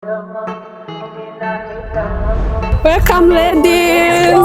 Welcome, ladies.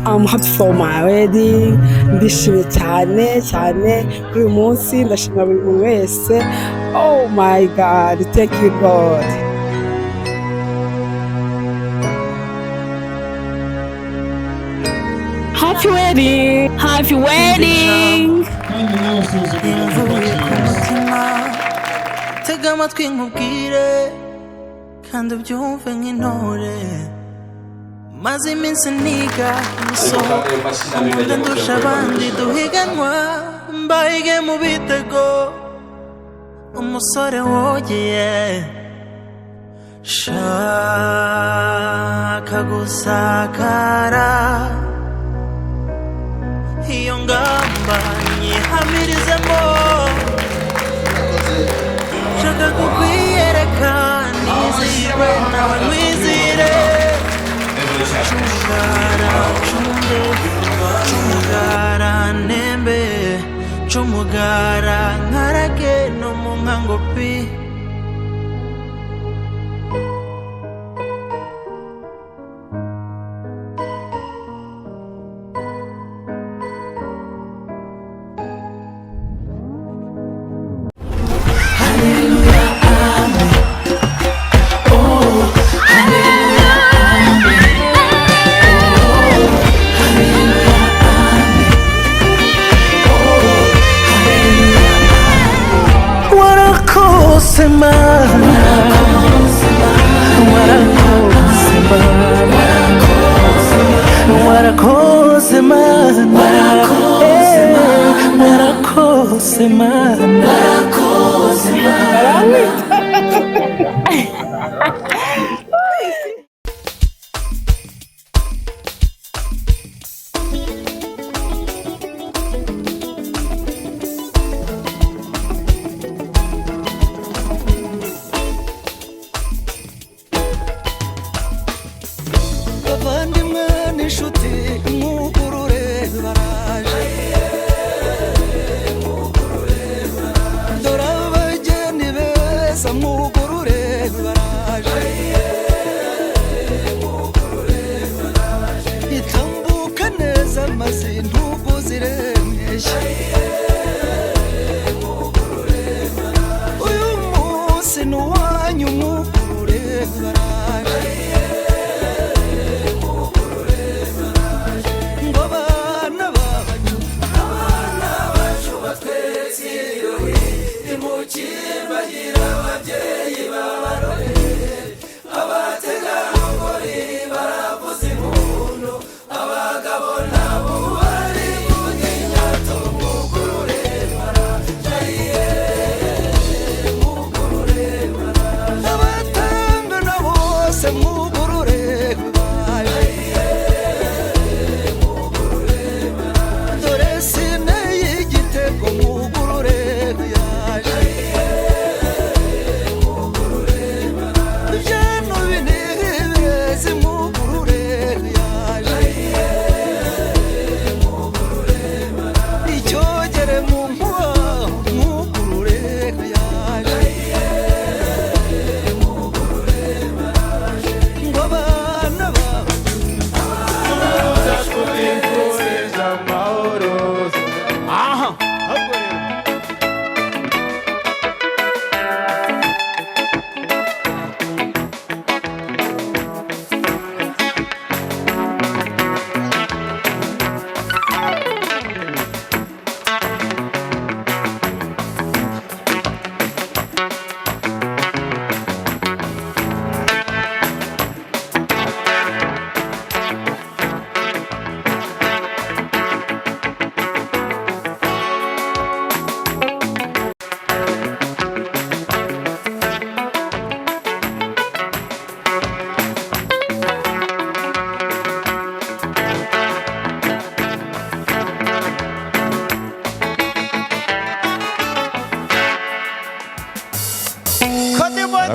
I'm happy for my wedding. Ndishimye cyane cyane kuri uyu munsi, ndashimira buri muntu wese. Oh my God, thank you, God. Happy wedding! Happy wedding! Imvuye ku mutima, tega amatwi nkubwire kandi ubyumve nk'intore. Maze iminsi niga imisoro, nkunda ndusha abandi duhiganwa, mbahige mu bitego. Umusore wogeye shaka gusakara, iyo ngamba nyihamirizemo. Shaka kukwiyereka nizihirwe nawe nkwizire. Cumugara cunde, cumugara nembe, cumugara nkarage no mu nkango pi. Warakoze Mana, warakoze Mana, warakoze Mana, eh, warakoze Mana. Bavandimwe n'inshuti, mwugurure baraje. Dore abageni beza, mwugurure baraje. Itambuka neza maze intugu ziremeshya. Uyu munsi ni uwanyu, mwugurure baraje. Ngo bana bacu, abana bacu batweretse ibirori, nimukimbagira ababyeyi babarore. Abategarugori baravuza impundu, abagabo nabo barivuga inyato. Mugurure barajayiye, mugurure baraje. Abatangana bose, mwugurure baje. Dore sine y'igitego, mwugurure yaje.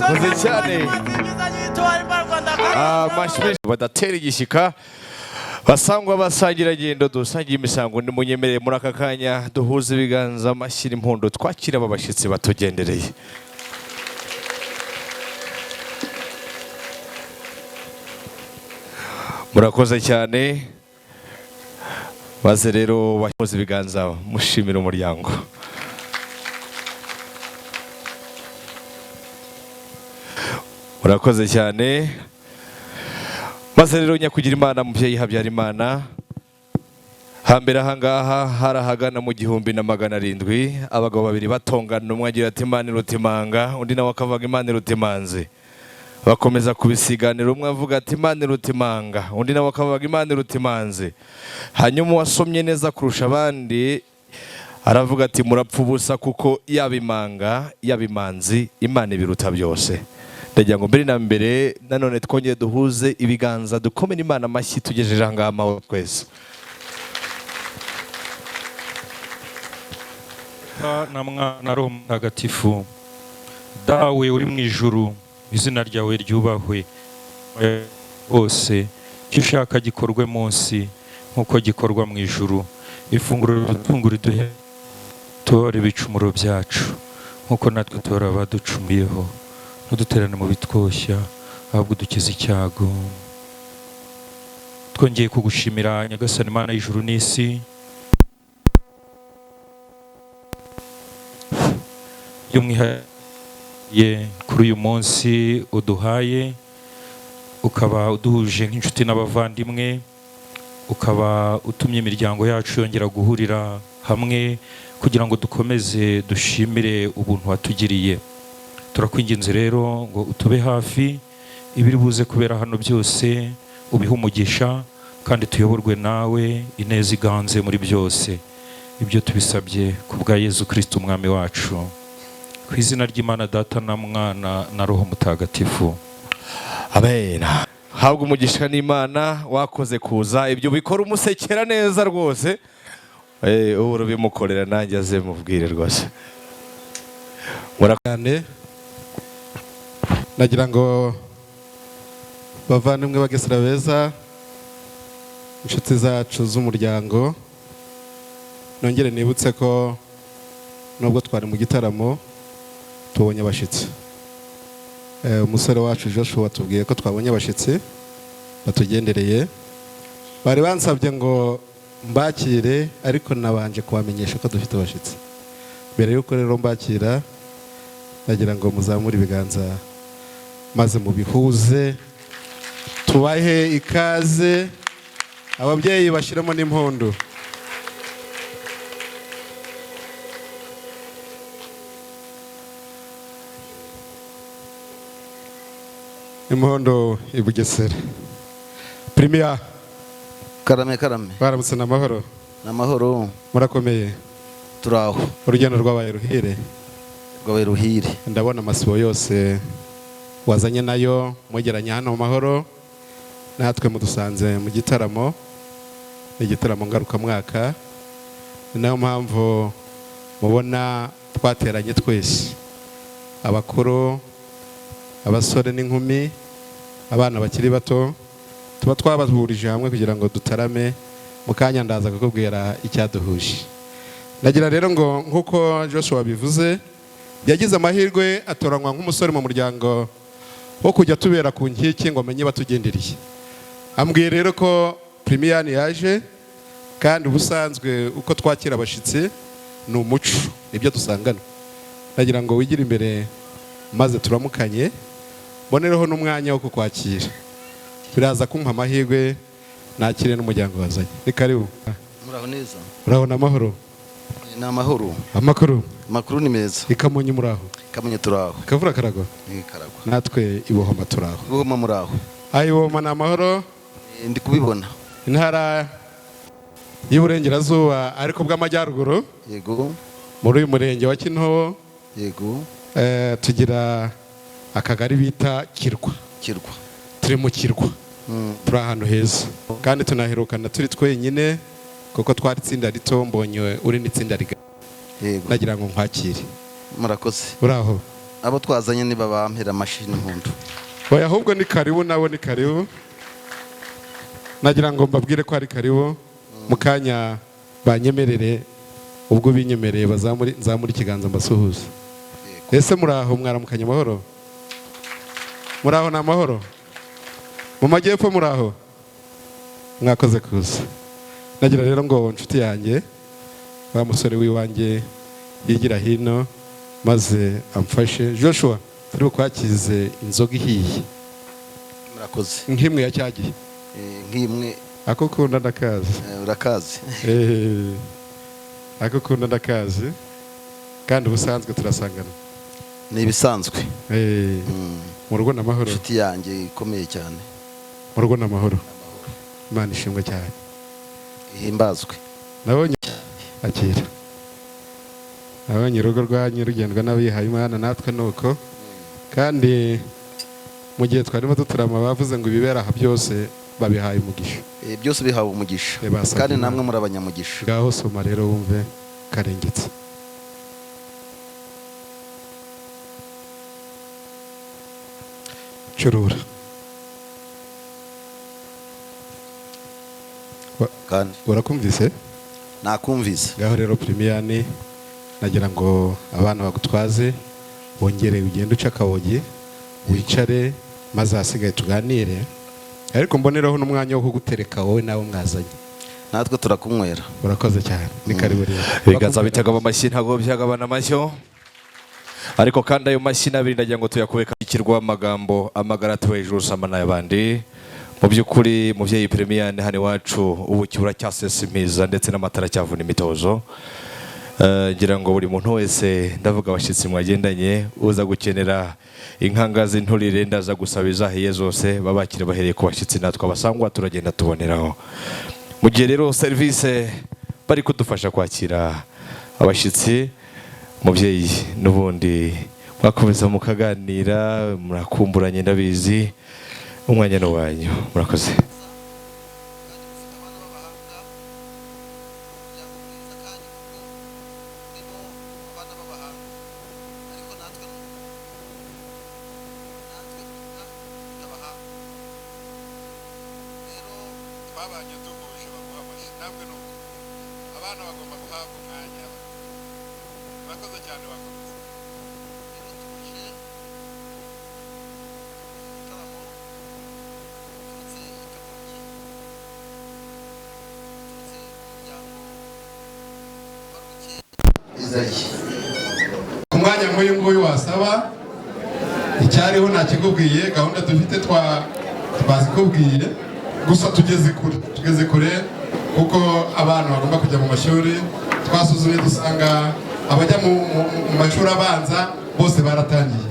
Murakoze cyane. Amashyi menshi badatera igishyika. Basangwa basangirangendo, dusangiye imisango, nimunyemerere muri aka kanya duhuze ibiganza, amashyira impundu, twakira aba bashyitsi batugendereye. Murakoze cyane. Maze rero bahuze ibiganza mushimira umuryango. Murakoze cyane. Maze rero nyakugira Imana mubyeyi Habyarimana, hambere ahangaha harahagana mu 1700 abagabo babiri batongana, umwe agira ati Imana iruta imanga, undi nawe akavuga Imana iruta imanzi. Bakomeza kubisiganira, umwe avuga ati Imana iruta imanga, undi nawe akavuga Imana iruta imanzi. Hanyuma uwasomye neza kurusha abandi aravuga ati murapfa ubusa, kuko yaba imanga yaba imanzi Imana ibiruta byose. Ndagira ngo mbere na mbere nanone twongere duhuze ibiganza, dukomere Imana amashyi tugejeje aha ngaha amahoro twese. Na Mwana Roho Mutagatifu, Dawe uri mu ijuru, izina ryawe ryubahwe hose, icyo ushaka gikorwe munsi nk'uko gikorwa mu ijuru. Ifunguro ridutunga riduhe, tubabare ibicumuro byacu nk'uko natwe tubabara abaducumuyeho, ntuduterane mu bitwoshya, ahubwo udukize icyago. Twongeye kugushimira Nyagasani Imana y'ijuru n'isi, by'umwihariko kuri uyu munsi uduhaye, ukaba uduhuje nk'inshuti n'abavandimwe, ukaba utumye imiryango yacu yongera guhurira hamwe kugira ngo dukomeze dushimire ubuntu watugiriye. Turakwinginze rero ngo utube hafi, ibiri buze kubera hano byose ubihe umugisha, kandi tuyoborwe nawe, ineza iganze muri byose. Ibyo tubisabye ku bwa Yezu Kristo umwami wacu. Ku izina ry'Imana Data na Mwana na Roho Mutagatifu. Amen. Habwa umugisha n'Imana, wakoze kuza, ibyo bikora umusekera neza rwose. Ubu rubimukorera nanjye aze mubwire rwose. Cyane nagira ngo bavandimwe Bagesera beza, inshuti zacu z'umuryango, nongere nibutse ko nubwo twari mu gitaramo tubonye abashyitsi. Umusore wacu Joshua tubwiye ko twabonye abashyitsi batugendereye, bari bansabye ngo mbakire, ariko nabanje kubamenyesha ko dufite abashyitsi. Mbere y'uko rero mbakira, nagira ngo muzamure ibiganza maze mubihuze, tubahe ikaze, ababyeyi bashyiramo n'impundu. Impundu i Bugesera. Premier. Karame karame. Baramutse n'amahoro. N'amahoro. Murakomeye. Turaho. Urugendo rwabaye ruhire. Rwabaye ruhire. Ndabona amasibo yose wazanye nayo mwegeranye hano mu mahoro, natwe mudusanze mu gitaramo, igitaramo ngarukamwaka. Ni nayo mpamvu mubona twateranye twese, abakuru, abasore n'inkumi, abana bakiri bato, tuba twabahurije hamwe kugira ngo dutarame. Mu kanya ndaza kukubwira icyaduhuje. Nagira rero ngo nk'uko Joshua bivuze, yagize amahirwe atoranywa nk'umusore mu muryango wo kujya tubera ku nkiki ngo amenye batugendereye. Ambwiye rero ko Premier yaje, kandi ubusanzwe uko twakira abashyitsi ni umuco, nibyo dusangana. Nagira ngo wigire imbere maze turamukanye, mbonereho n'umwanya wo kukwakira. Biraza kumpa amahirwe nakire n'umuryango wazanye. Ni karibu. Muraho neza. Muraho n'amahoro. Ni amahoro. Amakuru. Amakuru ni meza. Ikamonyi muraho. Ikamonyi turaho. Kavura karagwa. Ni karagwa. Natwe ibohoma turaho. Ibohoma muraho. Ayibohoma ni amahoro. Ndi kubibona. Intara y'Iburengerazuba ariko bw'Amajyaruguru. Yego. Muri uyu murenge wa Kintobo. Yego. Tugira akagari bita Kirwa. Kirwa. Turi mu Kirwa. Turi ahantu heza kandi tunaherukana turi twenyine kuko twari itsinda rito, mbonye uri n'itsinda rigari. Yego. Nagira ngo nkwakire. Murakoze. Uraho? Abo twazanye niba bampera amashyi n'impundu. Oya, ahubwo ni karibu, nabo ni karibu. Nagira ngo mbabwire ko ari karibu. Mu kanya banyemerere, ubwo binyemereye bazamuri, nzamura ikiganza mbasuhuze. Ese muraho? Mwaramukanye amahoro? Muraho? Ni amahoro mu majyepfo? Muraho? Mwakoze kuza. Nagira rero ngo inshuti yanjye, wa musore w'iwanjye, yigira hino maze amfashe. Joshua, turi bukwakize inzoga ihiye. Murakoze. Nk'imwe ya cyagihe. Nk'imwe. Ako ukunda ndakazi. Urakazi. Ako ukunda ndakazi, kandi ubusanzwe turasangana. Ni ibisanzwe. Mu rugo ni amahoro? Inshuti yanjye ikomeye cyane. Mu rugo ni amahoro, Imana ishimwe cyane. Ihimbazwe. Nabonye akira, nabonye urugo rwanyu rugendwa n'abihaye Imana, natwe ni uko. Kandi mu gihe twarimo duturama, bavuze ngo ibibera aha byose babihaye umugisha. Byose bihawe umugisha. Basabye kandi Imana. Namwe muri abanyamugisha. Ngaho soma rero wumve karengetse. Curura. Kandi Urakumvise? Nakumvise. Ngaho rero Primiyani, nagira ngo abana bagutwaze, wongere ugende uce akabogi, wicare, maze ahasigaye tuganire, ariko mboneraho n'umwanya wo kugutereka wowe nawe mwazanye. Natwe turakunywera. Urakoze cyane, ni karibu rero. Ibiganza bitagaba amashyi ntabwo byagabana amashyo, ariko kandi ayo mashyi n'abiri ndagira ngo tuyakube ikirwa amagambo amagara atuwe hejuru sama n'ay'abandi. Mu by'ukuri, mubyeyi Premiyane, hano iwacu ubuki buracyasesa impiza ndetse n'amatara acyavuna imitozo. Ngira ngo buri muntu wese, ndavuga abashyitsi mwagendanye, uza gukenera inkanga z'inturire, ndaza gusaba izahiye zose babakire bahereye ku bashyitsi, natwe abasangwa turagenda tuboneraho. Mu gihe rero serivisi bari kudufasha kwakira abashyitsi, mubyeyi, n'ubundi mwakomeza mukaganira, murakumburanye ndabizi, umwanya ni uwanyu. Murakoze. Twabanye duhuje, baguha amashyi namwe. Nuko abana bagomba guhabwa umwanya. Murakoze cyane, bakomeza. Rero tuje igitaramo turutse i Kamonyi, turutse mu muryango Izayi. Ku mwanya nk'uyu nguyu wasaba icyariho ntakikubwiye, gahunda dufite twazikubwiye, gusa tugeze kure, tugeze kure kuko abana bagomba kujya mu mashuri. Twasuzumye dusanga abajya mu mashuri abanza bose baratangiye,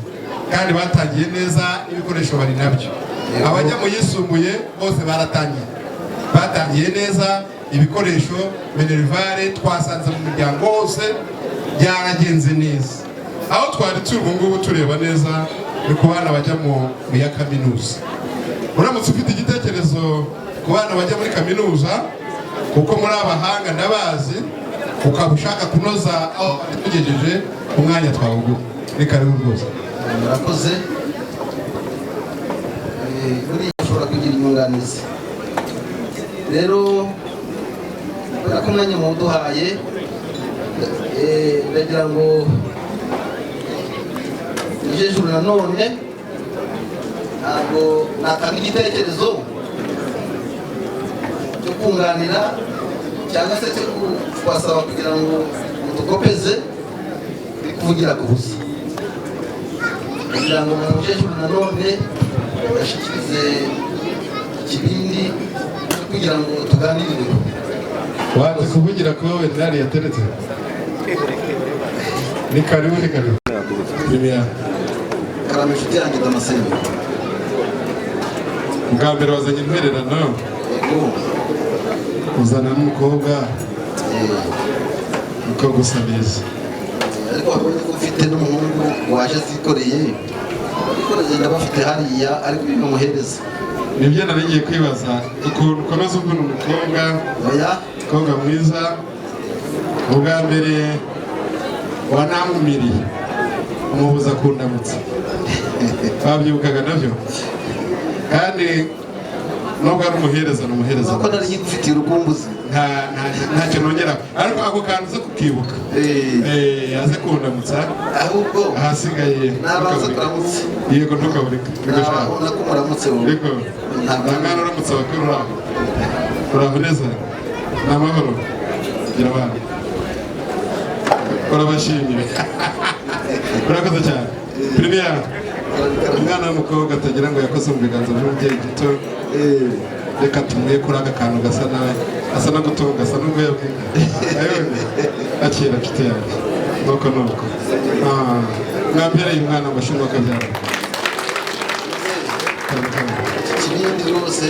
kandi batangiye neza, n'ibikoresho bari nabyo. Abajya mu yisumbuye bose baratangiye, batangiye neza, ibikoresho, minerval twasanze mu muryango wose byaragenze neza. Aho twari turi ubu ngubu tureba neza ni ku bana bajya mu ya kaminuza. Uramutse ufite igitekerezo ku bana bajya muri kaminuza, kuko muri abahanga ndabazi, ukaba ushaka kunoza aho tugejeje, umwanya twawuguha, ni karibu rwose. Murakoze. Buriya ushobora kugira inyunganizi rero, kubera ko umwanya muwuduhaye, ndagira ngo ijejuru nanone ntabwo natanga igitekerezo cyo kunganira cyangwa se cyo kubasaba kugira ngo mudukopeze ndi kuvugira ku busa, kugira ngo mujejuru nanone bashyikirize ikibindi cyo kugira ngo tuganirireho. Wanze kuvugira ko Bernard yateretse. Ni karibu, ni karibu. Premier. Karame, inshuti yanjye Damascene. Bwa mbere wazanye intererano, uzana n'umukobwa, umukobwa usa neza. Ariko wabonye ko mfite n'umuhungu waje azikoreye, abikoreye ndabafite hariya, ariko ibintu muhereza. Nibyo nari ngiye kwibaza, ukuntu ukomeza uvuna umukobwa. Oya. Umukobwa mwiza, ubwa mbere wanankumiriye. Umubuza kundamutsa, babyibukaga nabyo. Kandi nubwo ari umuhereza, ni umuhereza. Nuko nari ngufitiye urukumbuzi. Ntacyo nongeraho, ariko ako kantu uze kukibuka. Aze kundamutsa. Ahubwo ahasigaye nabanza ntukaburike. Kuramutse. Yego, ntukaburike. Yego, shaka. Nabona ko muramutse wowe. Yego, nta mwana uramutse abakuru. Uraho, uraho neza, ni amahoro, gira abana, urabashimire. Urakoze cyane, Premier. Umwana w'umukobwa atagira ngo yakoze mu biganza by'umubyeyi gito. Reka tumuhe kuri aka kantu gasa nawe, asa no gutunga, asa n'ubwoya bw'inka. Ayone, akira nshuti yanjye. Nuko nuko. Mwambereye umwana amashinwa akabyara. Iki kibindi rwose,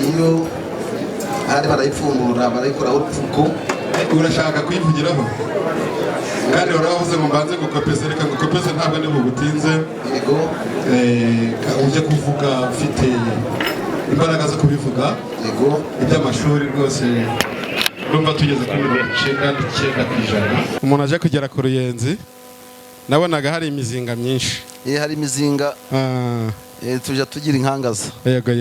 iyo ahari barayipfundura, barayikuraho urupfuko. Urashaka kuyivugiraho kandi wari wavuze ngo mbanze ngukopeze. Reka ngukopeze, ntabwo ni bugutinze. Yego. Ujye kuvuga ufite imbaraga zo kubivuga. Yego. Iby'amashuri rwose ndumva tugeze kuri 99%. Umuntu aje kugera ku Ruyenzi, nabonaga hari imizinga myinshi. Hari imizinga. Tujya tugira inkangaza. Yego.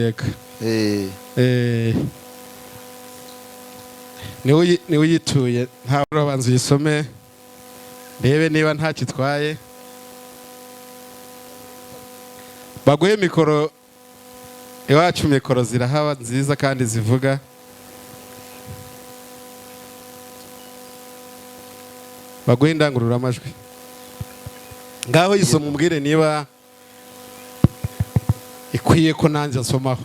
Niwe uyituye, ntawe urabanza uyisome ndebe niba ntacyo itwaye. Baguhe mikoro. Iwacu mikoro zirahaba nziza kandi zivuga. Baguhe indangururamajwi, ngaho yisoma umbwire niba ikwiye ko nanjye nsomaho.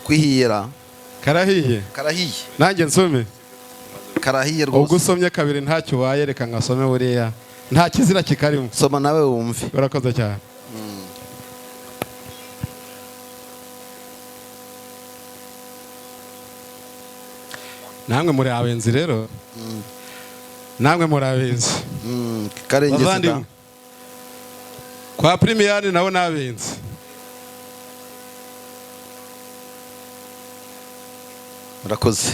Kwihiyera. Karahiye. Karahiye. Nanjye nsome. Karahiye Ubwo rwose. usomye kabiri ntacyo ubaye. Reka ngasome, buriya nta kizira kikarimo. Soma nawe wumve. Urakoze cyane. Namwe muri abenzi rero, namwe muri abenzi. Karengezi da. Bavandimwe, kwa Primiyani nabo ni abenzi. Murakoze.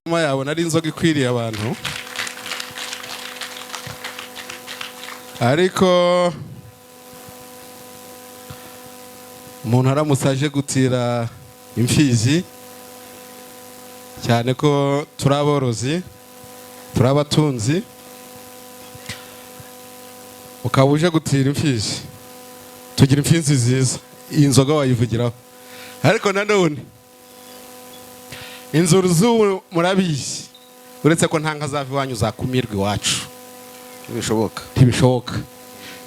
Nyuma yabona ari inzoga ikwiriye abantu, ariko umuntu aramutse aje gutira imfizi, cyane ko turi aborozi, turi abatunzi, ukaba uje gutira imfizi, tugira imfizi nziza, iyi nzoga wayivugiraho. Ariko nanone inzuri z'ubu murabizi, uretse ko nta nka zava iwanyu zakumirwa iwacu. Ntibishoboka. Ntibishoboka.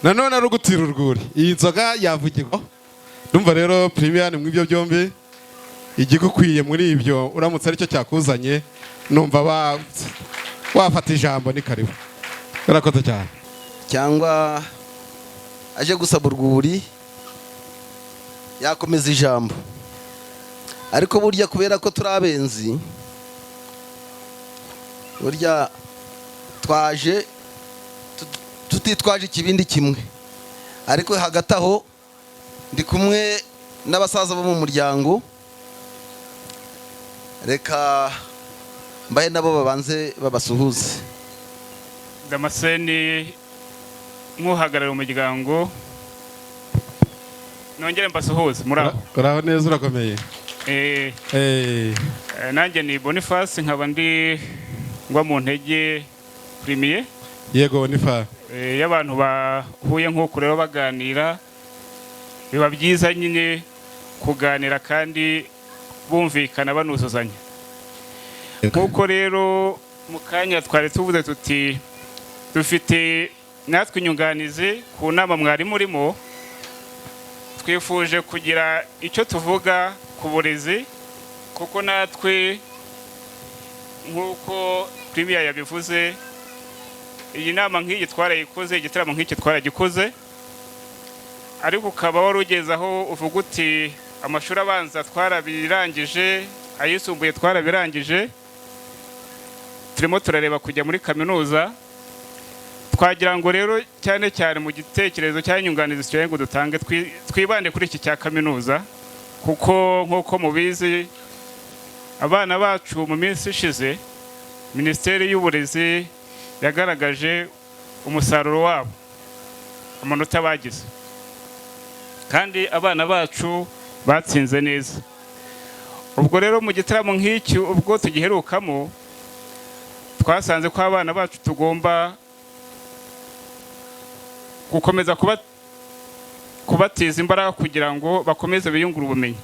Nanone ari ugutira urwuri, iyi nzoga yavugirwa. Ndumva rero Primiyani mu ibyo byombi igikukwiye muri ibyo, uramutse aricyo cyakuzanye, numva wafata ijambo. Ni karibu, urakoze cyane. Cyangwa aje gusaba urwuri, yakomeza ijambo. Ariko burya kubera ko turi abenzi, burya twaje tutitwaje ikibindi kimwe. Ariko hagati aho ndi kumwe n'abasaza bo mu muryango, reka mbahe nabo babanze babasuhuze. Damascene, nk'uhagarariye umuryango, nongere mbasuhuze. Muri aho? Uraho neza, urakomeye. Nanjye ni Boniface, nkaba ndi ngwa mu ntege Premier. Yego, Boniface. Iyo abantu bahuye nk'uku rero baganira, biba byiza nyine kuganira kandi bumvikana, banuzuzanya. Nk'uko rero mu kanya twari tuvuze tuti dufite natwe inyunganizi ku nama mwari murimo, twifuje kugira icyo tuvuga ku burezi, kuko natwe nk'uko Premier yabivuze, iyi nama nk'iyi twarayikoze, igitaramo nk'iki twaragikoze. Ariko ukaba wari ugeze aho uvuga uti amashuri abanza twarabirangije, ayisumbuye twarabirangije, turimo turareba kujya muri kaminuza. Twagira ngo rero cyane cyane mu gitekerezo cyangwa inyunganizi tugira ngo dutange, twibande kuri iki cya kaminuza, kuko nk'uko mubizi, abana bacu mu minsi ishize Minisiteri y'Uburezi yagaragaje umusaruro wabo, amanota bagize, kandi abana bacu batsinze neza. Ubwo rero mu gitaramo nk'iki, ubwo tugiherukamo, twasanze ko abana bacu tugomba gukomeza kubateza imbaraga kugira ngo bakomeze biyungure ubumenyi.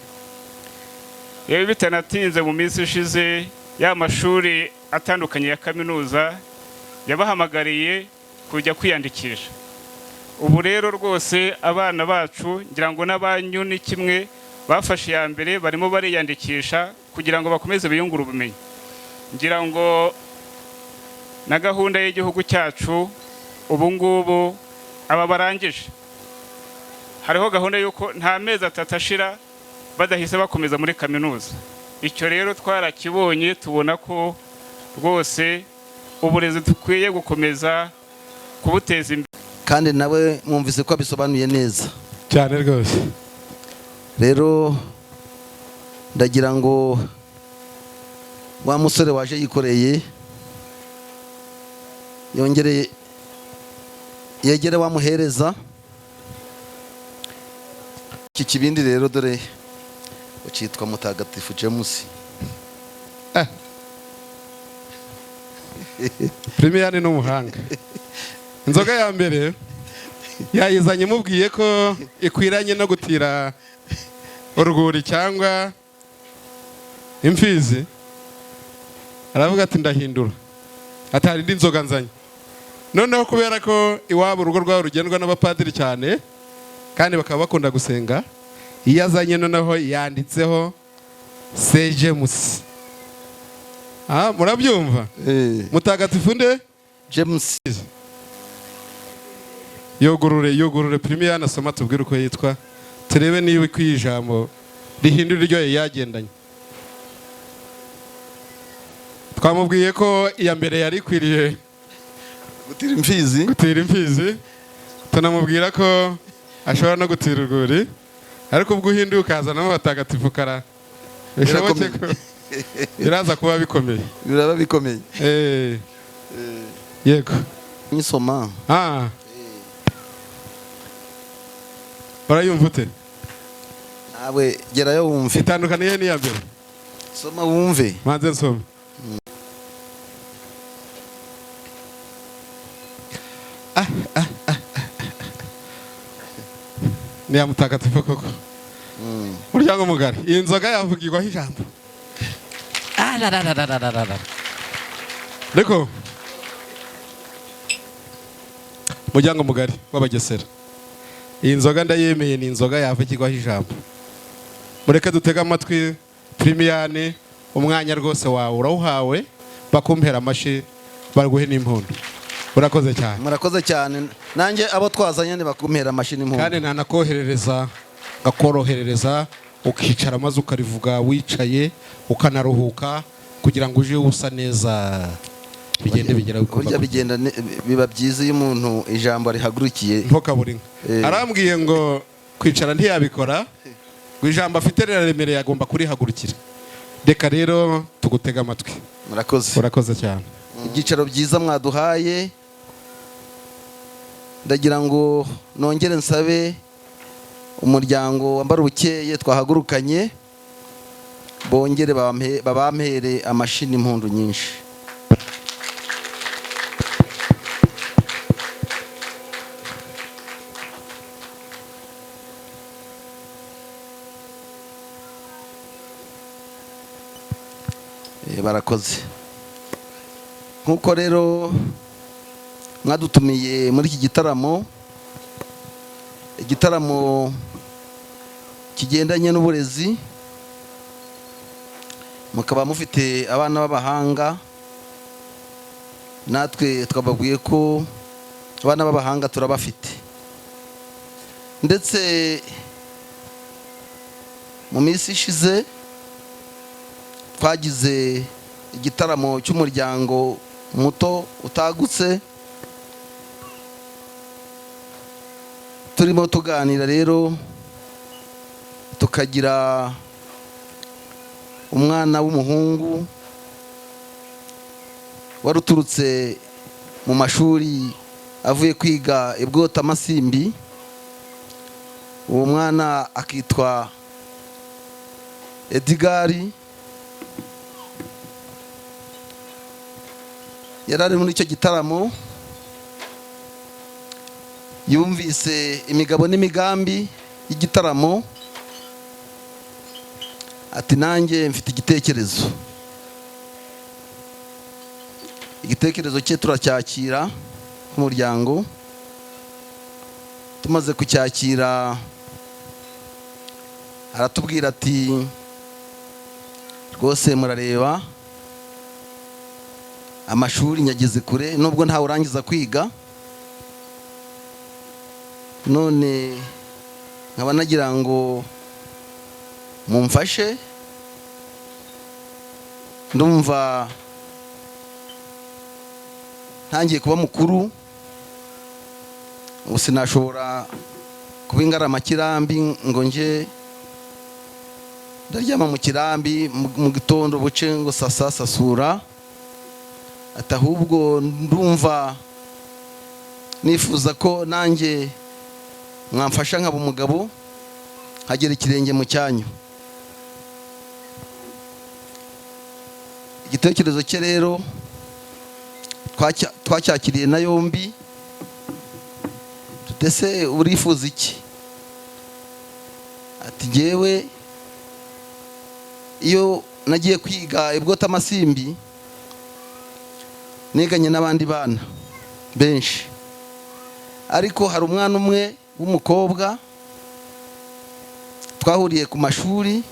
Rero bitanatinze, mu minsi ishize ya mashuri atandukanye ya kaminuza yabahamagariye kujya kwiyandikisha. Ubu rero rwose abana bacu, ngira ngo n'abanyu ni kimwe, bafashe iya mbere, barimo bariyandikisha kugira ngo bakomeze biyungure ubumenyi. Ngira ngo na gahunda y'igihugu cyacu ubu ngubu, aba barangije, hariho gahunda y'uko nta mezi 3 ashira badahise bakomeza muri kaminuza. Icyo rero twarakibonye, tubona ko rwose uburezi dukwiye gukomeza kubuteza imbere. Kandi nawe mwumvise ko abisobanuye neza. Cyane rwose. Rero ndagira ngo wa musore waje yikoreye yongere yegere wamuhereza iki kibindi. Rero dore ucyitwa Mutagatifu James. Primiyani ni umuhanga. Inzoga ya mbere yayizanye, imubwiye ko ikwiranye no gutira urwuri cyangwa imfizi, aravuga ati: "Ndahindura." Ati: "Hari indi nzoga nzanye noneho." Kubera ko iwabo urugo rwabo rugendwa n'abapadiri cyane kandi bakaba bakunda gusenga, iyo azanye noneho yanditseho Saint James. Ah, murabyumva? Mutagatifu nde? James. Yogurure, yogurure Primiyani, asoma tubwire uko yitwa, turebe niba ikwiye ijambo rihindura iryo yari yagendanye. Twamubwiye ko iya mbere yari ikwiriye gutira imfizi. Gutira imfizi, tunamubwira ko ashobora no gutira urwuri, ariko ubwo uhinduye ukazanamo abatagatifu kara bishoboke ko biraza kuba bikomeye. Biraba bikomeye. Yego. Nyisoma. Ah, urayumva ute? Nawe gerayo wumve. Itandukaniye n'iya mbere? Soma wumve. Manze nsome. Ah, ah, ah, ah. Ni ya mutagatifu koko. Muryango mugari, iyi nzoga yavugirwaho ijambo. Ariko muryango mugari w'Abagesera, iyi nzoga ndayemeye, ni inzoga yavugirwaho ijambo. Mureke dutege amatwi Primiyani. Umwanya rwose wawe urawuhawe, bakumpera amashyi, baguhe n'impundu. Urakoze cyane. Murakoze cyane. Nanjye abo twazanye ntibakumpera amashyi n'impundu. Kandi ntanakoherereza, ngakoroherereza, ukicara maze ukarivuga wicaye, ukanaruhuka kugira ngo uje usa neza, bigende bigera. Burya bigenda biba byiza iyo umuntu ijambo rihagurukiye. Ntukabure inka. Arambwiye ngo kwicara ntiyabikora, ngo ijambo afite riraremereye, agomba kurihagurukira. Reka rero tugutega amatwi. Murakoze. Urakoze cyane. Ibyicaro byiza mwaduhaye, ndagira ngo nongere nsabe umuryango wambara ubukeye twahagurukanye bongere babampere amashyi n'impundu nyinshi. Barakoze. Nk'uko rero mwadutumiye muri iki gitaramo, igitaramo kigendanye n'uburezi, mukaba mufite abana b'abahanga, natwe twababwiye ko abana b'abahanga turabafite. Ndetse mu minsi ishize twagize igitaramo cy'umuryango muto utagutse, turimo tuganira rero, tukagira umwana w'umuhungu. wari uturutse mu mashuri avuye kwiga i Bwotamasimbi. Uwo mwana akitwa Edigari, yari ari muri icyo gitaramo. Yumvise imigabo n'imigambi y'igitaramo, ati nanjye mfite igitekerezo. Igitekerezo cye turacyakira nk'umuryango. Tumaze kucyakira, aratubwira ati rwose murareba amashuri nyageze kure, nubwo ntawe urangiza kwiga, none nkaba nagira ngo mumfashe. Ndumva ntangiye kuba mukuru, ubu sinashobora kuba ingaramakirambi ngo nje ndaryama mu kirambi mu gitondo buce ngo sasa sasura. Ati ahubwo ndumva nifuza ko nanjye mwamfasha nkaba umugabo, nkagera ikirenge mu cyanyu. Igitekerezo cye rero twacyakiriye na yombi. Tutese urifuza iki? Ati jyewe iyo nagiye kwiga i Bwotamasimbi niganye n'abandi bana benshi, ariko hari umwana umwe w'umukobwa twahuriye ku mashuri,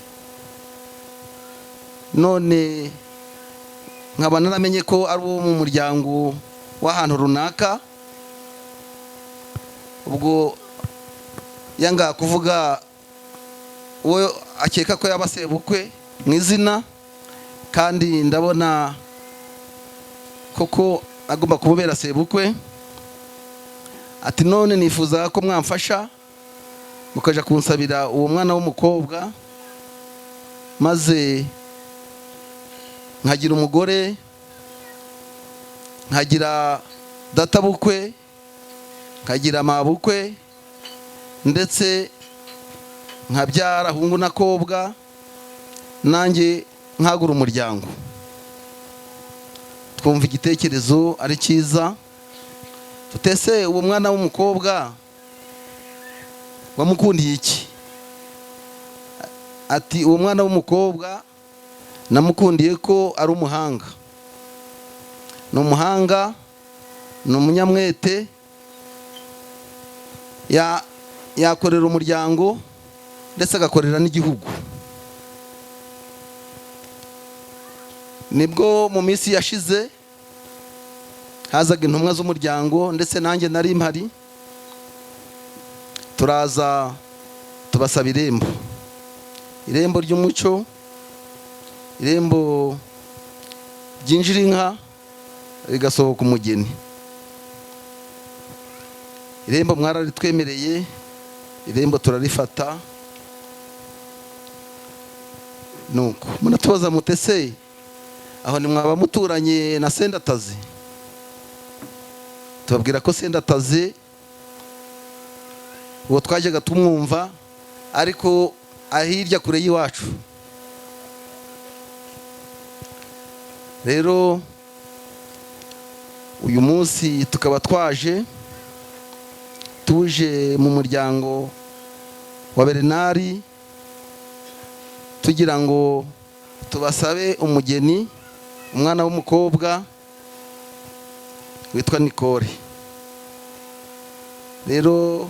none nkaba naramenye ko ari uwo mu muryango w'ahantu runaka. Ubwo yanga kuvuga uwo akeka ko yaba sebukwe mu izina, kandi ndabona koko agomba kubera sebukwe. Ati none nifuza ko mwamfasha mukaja kunsabira uwo mwana w'umukobwa, maze nkagira umugore, nkagira databukwe, nkagira mabukwe, ndetse nkabyara hungu n'akobwa, nanjye nkagura umuryango. Twumva igitekerezo ari cyiza. Tutese uwo mwana w'umukobwa wamukundiye iki? Ati uwo mwana w'umukobwa namukundiye ko ari umuhanga, ni umuhanga, ni umunyamwete, yakorera umuryango ndetse agakorera n'igihugu. Nibwo mu minsi yashize hazaga intumwa z'umuryango, ndetse nanjye nari mpari, turaza tubasaba irembo, irembo ry'umuco, irembo ryinjira inka rigasohoka umugeni. Irembo mwararitwemereye, irembo turarifata. Nuko munatubaza mutese aho nimwaba muturanye na Sendatazi? Tubabwira ko Sendatazi uwo twajyaga tumwumva, ariko ahirya kure y'iwacu. Rero uyu munsi tukaba twaje tuje mu muryango wa Bernard tugira ngo tubasabe umugeni, umwana w'umukobwa witwa Nicole. Rero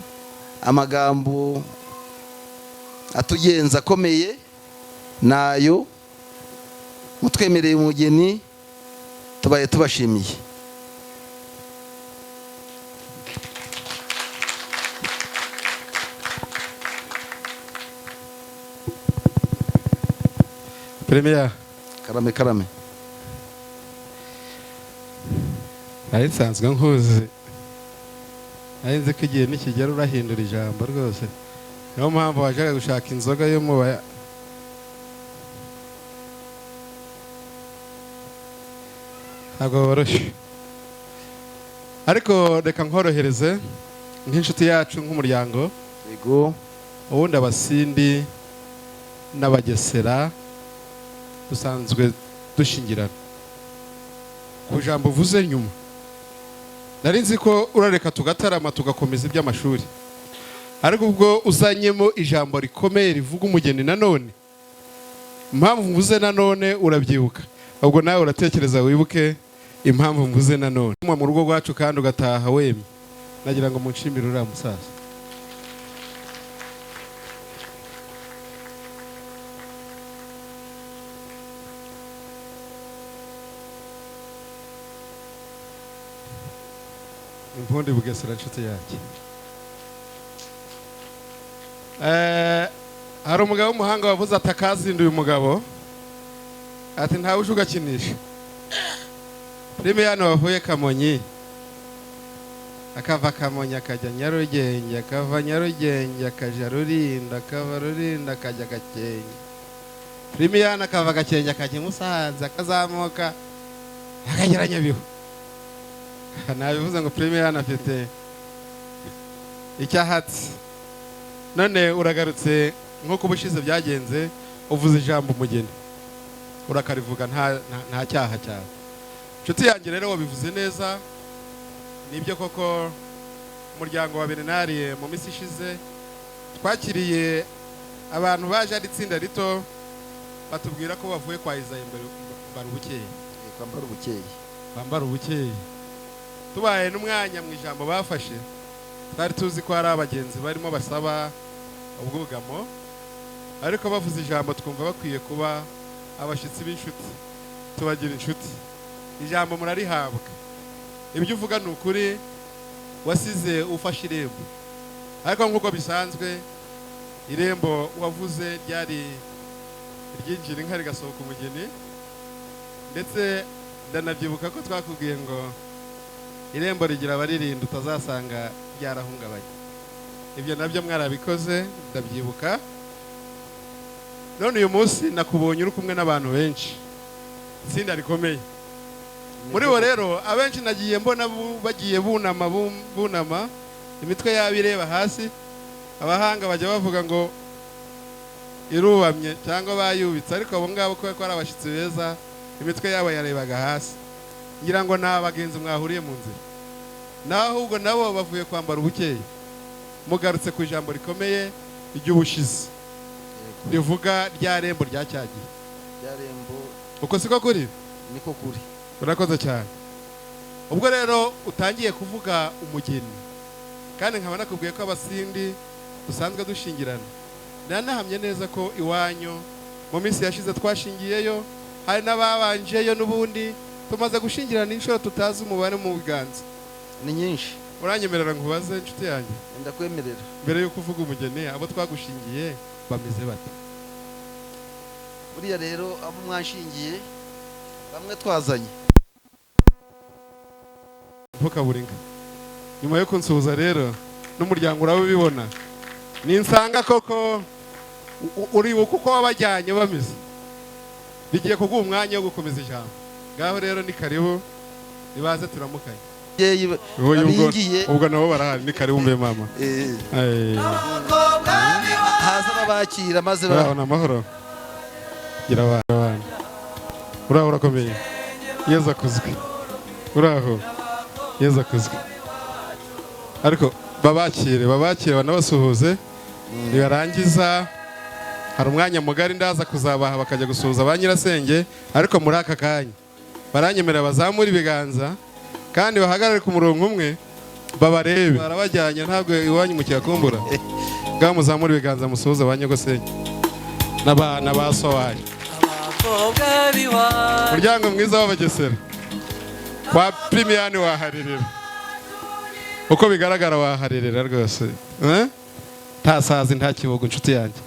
amagambo atugenza akomeye nayo, mutwemereye umugeni, tubaye tubashimiye. Premier, karame karame. Nari nsanzwe nkuzi, nari nzi ko igihe nikigera urahindura ijambo rwose, niyo mpamvu wajyaga gushaka inzoga yo mu Ntabwo woroshye, ariko reka nkorohereze nk'inshuti yacu, nk'umuryango. Yego. Ubundi Abasindi n'Abagesera dusanzwe dushingirana. Ku jambo uvuze nyuma, nari nzi ko urareka tugatarama, tugakomeza iby'amashuri, ariko ubwo uzanyemo ijambo rikomeye rivuga umugeni nanone, impamvu mvuze nanone urabyibuka, ubwo nawe uratekereza wibuke impamvu mvuze nanone. Mu rugo rwacu kandi ugataha wemye, nagira ngo munshimire uriya musaza. Impundi Bugesera, inshuti yanjye. Hari umugabo w'umuhanga wavuze ati akazinduye umugabo, ati ntawe uje ugakinisha. Primiyani wavuye Kamonyi, akava Kamonyi akajya Nyarugenge, akava Nyarugenge akajya Rulindo, akava Rulindo akajya Gakenke. Primiyani akava Gakenke akajya i Musanze, akazamuka akagera Nyabihu. Nabivuze ngo Primiyani afite icyahatsi. None uragarutse nk'uko ubushize byagenze, uvuze ijambo umugeni, urakarivuga nta cyaha cyawe. Inshuti yanjye rero, wabivuze neza, nibyo koko. Umuryango wa Bernard, mu minsi ishize twakiriye abantu baje ari itsinda rito, batubwira ko bavuye kwa Izayi Mbarubukeye. Kwambara ubukeye. Bambara ubukeye. Tubaye n'umwanya mu ijambo bafashe, twari tuzi ko hari abagenzi barimo basaba ubwugamo, ariko bavuze ijambo twumva bakwiye kuba abashyitsi b'inshuti, tubagira inshuti. Ijambo murarihabwa. Ibyo uvuga ni ukuri, wasize ufashe irembo, ariko nk'uko bisanzwe irembo wavuze ryari iryinjira inka rigasohoka umugeni. Ndetse ndanabyibuka ko twakubwiye ngo irembo rigira abaririnda, utazasanga ryarahungabanye. Ibyo nabyo mwarabikoze, ndabyibuka. None uyu munsi nakubonye uri kumwe n'abantu benshi, itsinda rikomeye. Muri bo rero abenshi nagiye mbona bagiye bunama, bunama, imitwe yabo ireba hasi. Abahanga bajya bavuga ngo irubamye cyangwa bayubitse, ariko abo ngabo kubera ko ari abashyitsi beza, imitwe yabo yarebaga hasi. Ngira ngo ni abagenzi mwahuriye mu nzira, naho ahubwo nabo bavuye kwambara ubukeye. Mugarutse ku ijambo rikomeye ry'ubushize rivuga rya rembo rya cyagiye. Rya rembo. Uko siko kuri? Niko kuri. Urakoze cyane. Ubwo rero utangiye kuvuga umugeni, kandi nkaba nakubwiye ko Abasindi dusanzwe dushingirana, nanahamye neza ko iwanyu mu minsi yashize twashingiyeyo, hari n'ababanjeyo, n'ubundi tumaze gushingirana inshuro tutazi umubare mu biganza. Ni nyinshi. Uranyemerera nkubaze, inshuti yanjye? Ndakwemerera. Mbere y'uko uvuga umugeni, abo twagushingiye bameze bate? Buriya rero abo mwashingiye, bamwe twazanye. Ntukabure inka. Nyuma yo kunsuhuza rero n'umuryango urabibona, ninsanga koko uribuka uko wabajyanye bameze, bigiye kuguha umwanya wo gukomeza ijambo. Ngaho rero ni karibu, nibaze turamukanye. Ubwo Abingiye. Ubwo nabo barahari, ni karibu mbe mama. Haza babakira maze Uraho ni amahoro, gira abana. Uraho, urakomeye, Yezu akuzwe. Uraho, Yezu akuzwe. Ariko babakire, babakire, banabasuhuze. Nibarangiza hari umwanya mugari ndaza kuzabaha bakajya gusuhuza ba nyirasenge, ariko muri aka kanya baranyemerera bazamura ibiganza kandi bahagarare ku murongo umwe babarebe. Barabajyanye, ntabwo iwanyu mukiyakumbura. Ngaho muzamura ibiganza musuhuze ba nyogosenge n'abana ba so wanyu. Umuryango mwiza w'Abagesera kwa Primiyani waharirira, uko bigaragara waharirira rwose. Eh? Nta sazi, nta kibugo, inshuti yanjye.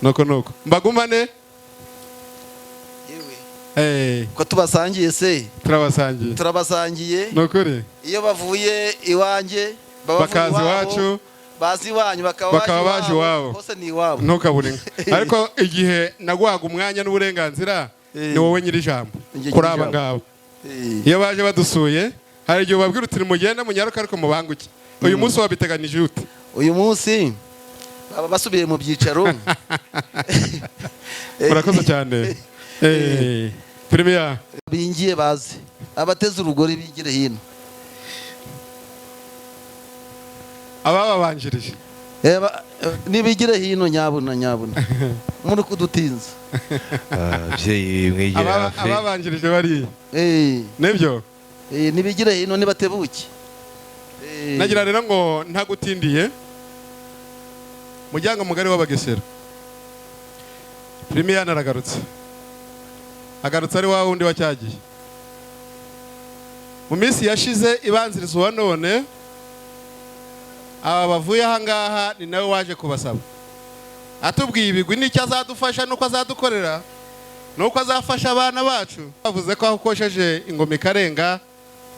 Nuko nuko mbagumane. Ko tubasangiye se? Turabasangiye. Turabasangiye. Ni ukuri. Iyo bavuye iwanjye baba bavuye Bakaza iwabo, iwacu. Bazi iwanyu bakaba Bakaba baje iwabo. Hose ni iwabo. Ntukabure inka. Ariko igihe naguhaga umwanya n'uburenganzira, ni wowe nyiri ijambo Njye kuri nyiri aba ijambo. ngaba. Iyo baje badusuye, hari igihe ubabwira uti: "Mugende munyaruke, ariko mubanguke." Uyu munsi wabiteganije ute? Uyu munsi baba basubiye mu byicaro. Murakoze cyane. Premier. Bingiye baze, abateze urugori bigire hino. Abababanjirije. Nibigire hino, nyabuna nyabuna, muri kudutinza. Ababyeyi mwegere hafi. Ababanjirije bariya. Nibyo. Nibigire hino, nibatebuke. Nagira rero ngo ntagutindiye, muryango mugari w'Abagesera, Primiyani aragarutse, agarutse ari wa wundi wa cyagiye mu minsi yashize ibanziriza uwa none. Aba bavuye aha ngaha ni nawe waje kubasaba, atubwiye ibigwi n'icyo azadufasha n'uko azadukorera n'uko azafasha abana bacu. Bavuze ko aho ukosheje ingoma ikarenga,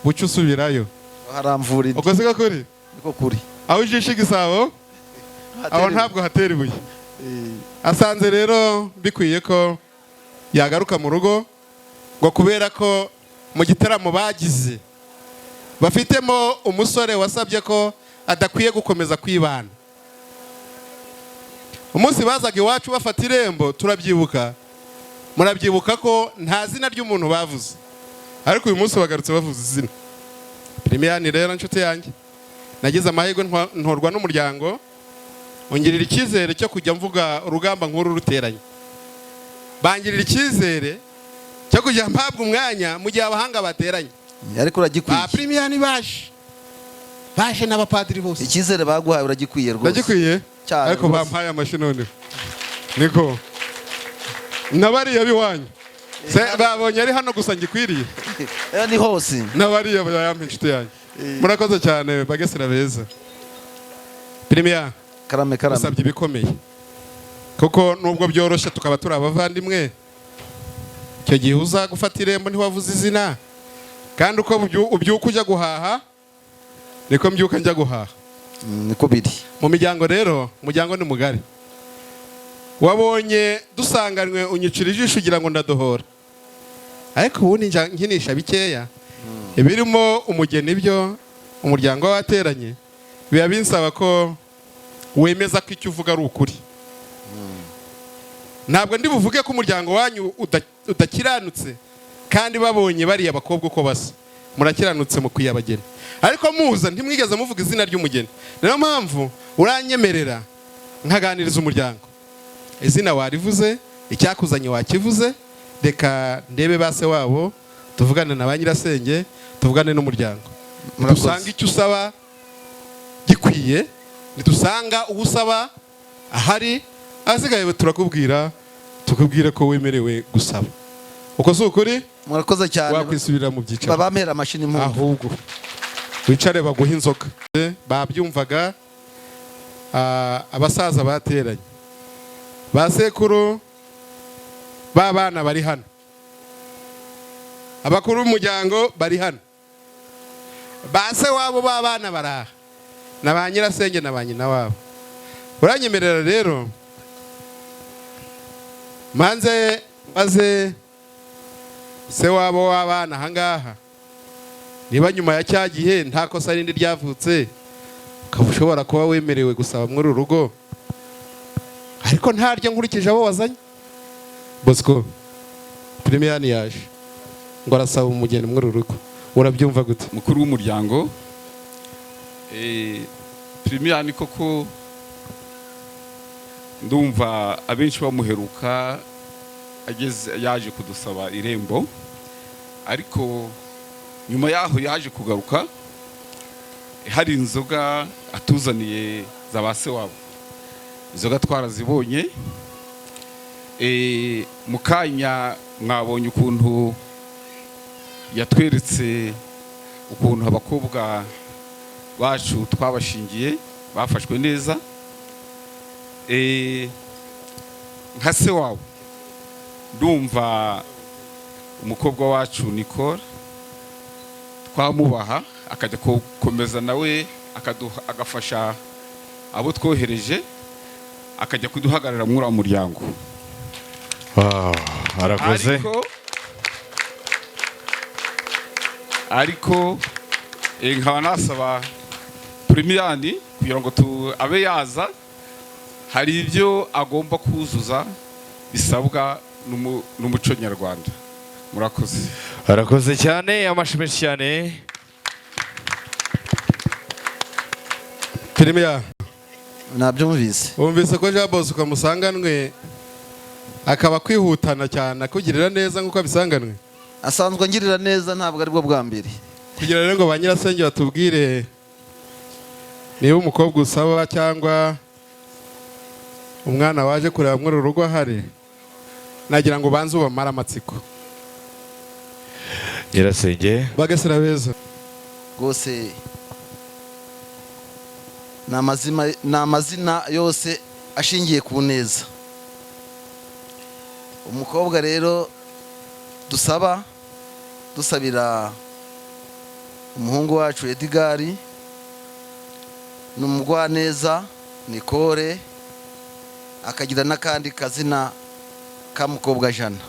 bucya usubirayo. Haramvura indi. Uko siko kuri? Niko kuri. Aho ujishe igisabo aho ntabwo hatera ibuye. Asanze rero bikwiye ko yagaruka mu rugo, ngo kubera ko mu gitaramo bagize bafitemo umusore wasabye ko adakwiye gukomeza kwibana. Umunsi bazaga iwacu bafata irembo, turabyibuka, murabyibuka ko nta zina ry'umuntu bavuze, ariko uyu munsi bagarutse bavuze izina. Primiyani rero, nshuti yanjye, nagize amahirwe ntorwa n'umuryango ungirira icyizere cyo kujya mvuga urugamba nk'uru ruteranye, bangirira icyizere cyo kujya mpabwa umwanya mu gihe abahanga bateranye. Ariko uragikwiye. Ba Primiyani baje n'abapadiri bose. Icyizere baguhaye uragikwiye rwose. Ndagikwiye. Cyane ariko rwose. Bampaye amashyi noneho, niko n'abariya b'iwanyu Se, babonye ari hano gusa ngikwiriye? Ni hose. N'abariya bayampa. Inshuti yanjye, murakoze cyane, Bagesera beza. Primiya. Karame, karame. Usabye ibikomeye, kuko nubwo byoroshye tukaba turi abavandimwe, icyo gihe uza gufata irembo ntiwavuze izina, kandi uko ubyuka ujya guhaha niko mbyuka njya guhaha. Niko biri. Mu miryango rero, umuryango ni mugari. Wabonye dusanganywe, unyicira ijisho ugira ngo ndadohora, ariko ubundi njya nkinisha bikeya ibirimo umugeni. Byo umuryango w'abateranye biba binsaba ko wemeza ko icyo uvuga ari ukuri. Ntabwo ndi buvuge ko umuryango wanyu udakiranutse kandi babonye bariya bakobwa uko basa. Murakiranutse mu abageni, ariko muza ntimwigeze muvuga izina ry'umugeni. Niyo mpamvu uranyemerera nkaganiriza umuryango. Izina warivuze, icyakuzanye wakivuze. Reka ndebe base wabo, tuvugane na ba nyirasenge, tuvugane n'umuryango. Murakoze. Dusanga icyo usaba gikwiye, nidusanga uwo usaba ahari, ahasigaye turakubwira, tukubwire ko wemerewe gusaba. Uko si ukuri? Murakoze cyane. Wakwisubirira mu byicaro. Babampera amashyi n'impundu. Ahubwo wicare baguhe inzoga. Babyumvaga, abasaza bateranye, ba sekuru b'abana bari hano, abakuru b'umuryango bari hano, ba se wabo b'abana baraha, na ba nyirasenge na ba nyina wabo. Uranyemerera rero manze maze se wabo w'abana ahangaha, niba nyuma ya cya gihe nta kosa rindi ryavutse, ukaba ushobora kuba wemerewe gusaba muri uru rugo, ariko ntaryo nkurikije abo wazanye. Bosco, Primiyani yaje ngo arasaba umugeni muri uru rugo, urabyumva gute? Mukuru w'umuryango, Primiyani koko ndumva abenshi bamuheruka ageze yaje kudusaba irembo, ariko nyuma yaho yaje kugaruka hari inzoga atuzaniye za ba se wabo. Inzoga twarazibonye. Mu kanya mwabonye ukuntu yatweretse ukuntu abakobwa bacu twabashingiye bafashwe neza. Nka se wabo ndumva umukobwa wacu Nicole twamubaha akajya gukomeza nawe agafasha abo twohereje, akajya kuduhagarara muri uriya muryango. Arakoze. Ariko Ariko nkaba nasaba Primiyani kugira ngo abe yaza, hari ibyo agomba kuzuza bisabwa n'umuco nyarwanda. Murakoze. Arakoze cyane, amashyi menshi cyane. Primiya. Nabyumvise. Wumvise ko Jean Bosco musanganwe akaba kwihutana cyane akugirira neza nk'uko abisanganwe? Asanzwe angirira neza, ntabwo aribwo bwa mbere. Kugira rero ngo ba nyirasenge batubwire niba umukobwa usaba cyangwa umwana waje kureba muri uru rugo ahari, nagira ngo banze ubamare amatsiko. Nyirasenge. Bagesera beza. Rwose ni amazina yose ashingiye ku neza. Umukobwa rero dusaba, dusabira umuhungu wacu Edgar, ni Umugwaneza Nicole, akagira n'akandi kazina ka Mukobwa Jana.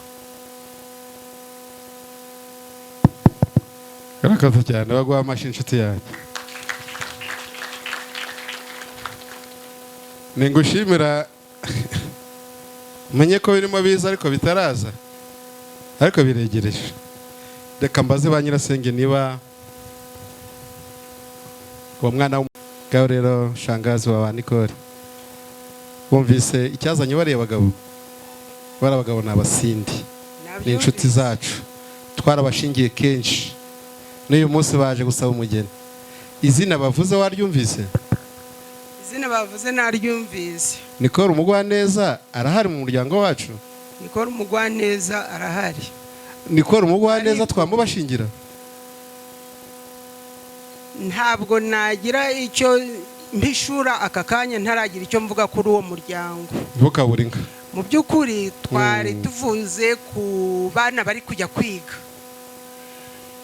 Karakaza cyane, baguha amashyi inshuti yanjye. Ningushimira menye ko birimo biza ariko bitaraza, ariko biregereje. Reka mbaze ba nyirasenge niba uwo mwana w'umugabo rero shangazi wa ba Nicole bumvise icyazanye bariya bagabo. Bari abagabo ni abasindi, ni inshuti zacu, twarabashingiye kenshi, n'uyu munsi baje gusaba umugeni. Izina bavuze waryumvise? Izina bavuze naryumvise. Nicole Umugwaneza arahari mu muryango wacu? Nicole Umugwaneza arahari. Nicole Umugwaneza twamubashingira? Ntabwo nagira icyo mpishura aka kanya ntaragira icyo mvuga kuri uwo muryango. Ntukabure inka. Mu by'ukuri twari tuvuze ku bana bari kujya kwiga.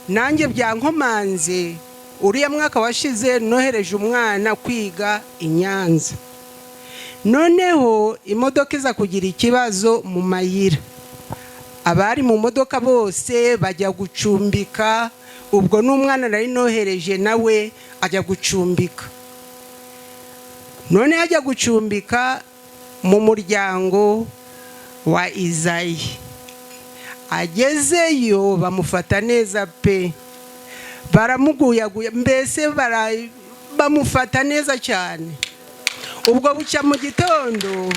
Nanjye byankomanze, uriya mwaka washize nohereje umwana kwiga i Nyanza. Noneho imodoka iza kugira ikibazo mu mayira. Abari mu modoka bose bajya gucumbika, ubwo n'umwana nari nohereje nawe ajya gucumbika. None ajya gucumbika mu muryango wa Izayi. Agezeyo bamufata neza pe, baramuguyaguya, mbese bamufata neza cyane. Ubwo bucya mu gitondo,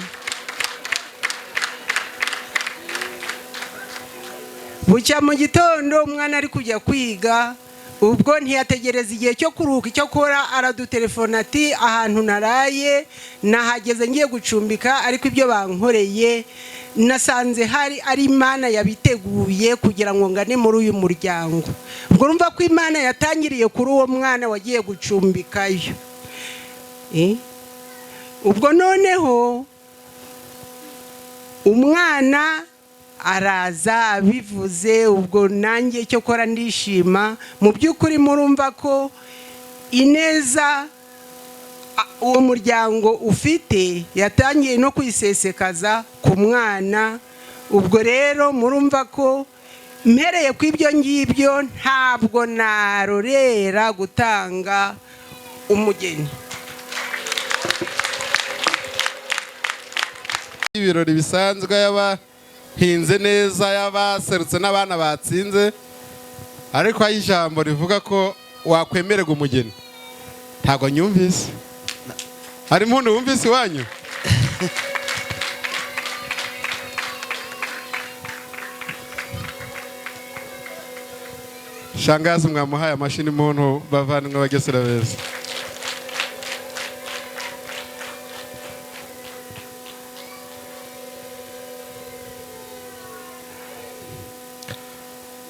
bucya mu gitondo umwana ari kujya kwiga, ubwo ntiyategereza igihe cyo kuruhuka icyo akora, aradutelefona ati ahantu naraye nahageze ngiye gucumbika, ariko ibyo bankoreye nasanze hari ari Imana yabiteguye kugira ngo ngane muri uyu muryango. Ubwo urumva ko Imana yatangiriye kuri uwo mwana wagiye gucumbikayo. Ubwo noneho umwana araza abivuze, ubwo nanjye cyo kora ndishima. Mu by'ukuri murumva ko ineza uwo muryango ufite yatangiye no kwisesekaza ku mwana. Ubwo rero murumva ko mpereye ku ibyo ngibyo ntabwo narorera gutanga umugeni. Ibirori bisanzwe y'abahinze neza, y'abaserutse n'abana batsinze, ariko aho ijambo rivuga ko wakwemererwa umugeni ntabwo nyumvise. Hari umuntu wumvise iwanyu? Shangazi mwamuhaye amashini muntu bavandimwe bagesera beza.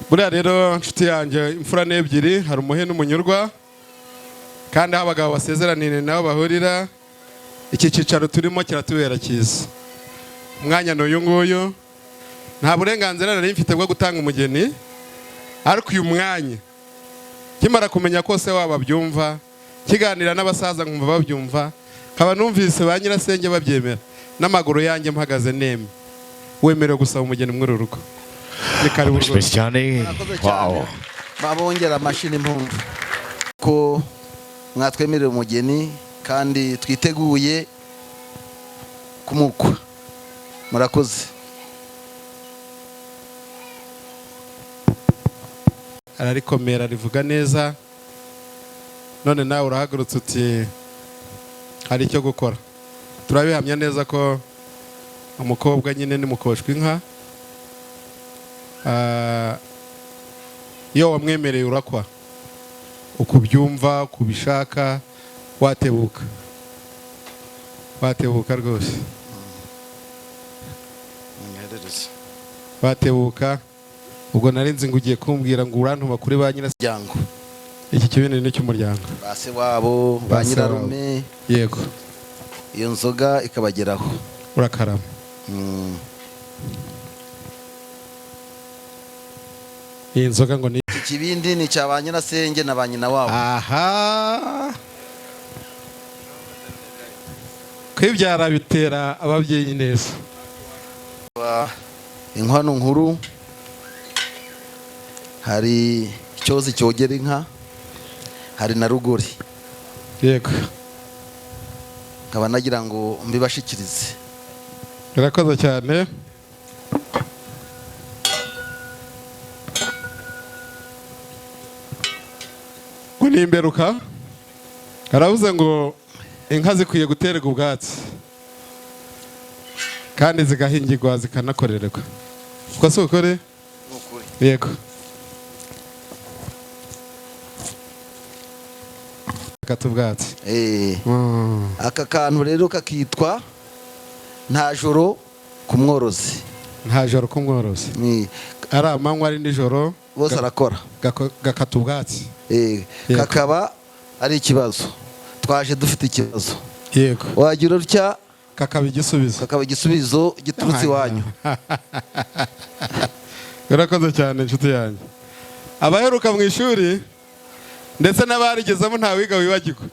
Buriya rero nshuti yanjye imfura ni ebyiri, hari umuhe n'umunyurwa, kandi aho abagabo basezeranire nabo bahurira. Iki cyicaro turimo kiratubera cyiza. Umwanya ni uyu nguyu, nta burenganzira nari mfite bwo gutanga umugeni, ariko uyu mwanya kimara kumenya ko se wabo abyumva, kiganira n'abasaza nkumva babyumva, nkaba numvise ba nyirasenge babyemera, n'amaguru yanjye mpagaze nemye, wemerewe gusaba umugeni muri uru rugo. Ni karibu rwose. Cyane. Wow. Babongera amashyi n'impundu ko mwatwemerera umugeni kandi twiteguye kumukwa. Murakoze. Ararikomera, rivuga neza. None nawe urahagurutse uti hari icyo gukora. Turabihamya neza ko umukobwa nyine ni mukoshwa inka. Iyo wamwemereye urakwa, ukubyumva kubishaka, watebuka watebuka rwose, watebuka. Ubwo narinzi ngo ugiye kumbwira ngo urantuma kuri ba nyirasyango. Iki kibindi ni cy'umuryango, ba se wabo, ba nyirarume. Yego. Iyo nzoga ikabageraho. Urakarama. Iyi nzoga ngo ni iki kibindi ni cya ba nyirasenge na ba nyina wabo. Aha, kwibyara bitera ababyeyi neza. Inkwano nkuru, hari icyozi cyogera inka, hari na rugori. Yego. Nkaba nagira ngo mbibashikirize. Birakoze cyane. Ngo ni imberuka, aravuze ngo inka zikwiye guterwa ubwatsi kandi zigahingirwa zikanakorerwa. Uko si ukuri? Yego. Ubwatsi. Aka kantu rero kakitwa nta joro ku mworozi. Nta joro ku mworozi. Ari amanywa ari nijoro bose arakora. Gakata ubwatsi. Kakaba ari ikibazo. Twaje dufite ikibazo. Yego. Wagira utya kakaba igisubizo. Kakaba igisubizo giturutse iwanyu. Urakoze cyane inshuti yanjye. Abaheruka mu ishuri ndetse n'abarigezamo nta wiga wibagirwa.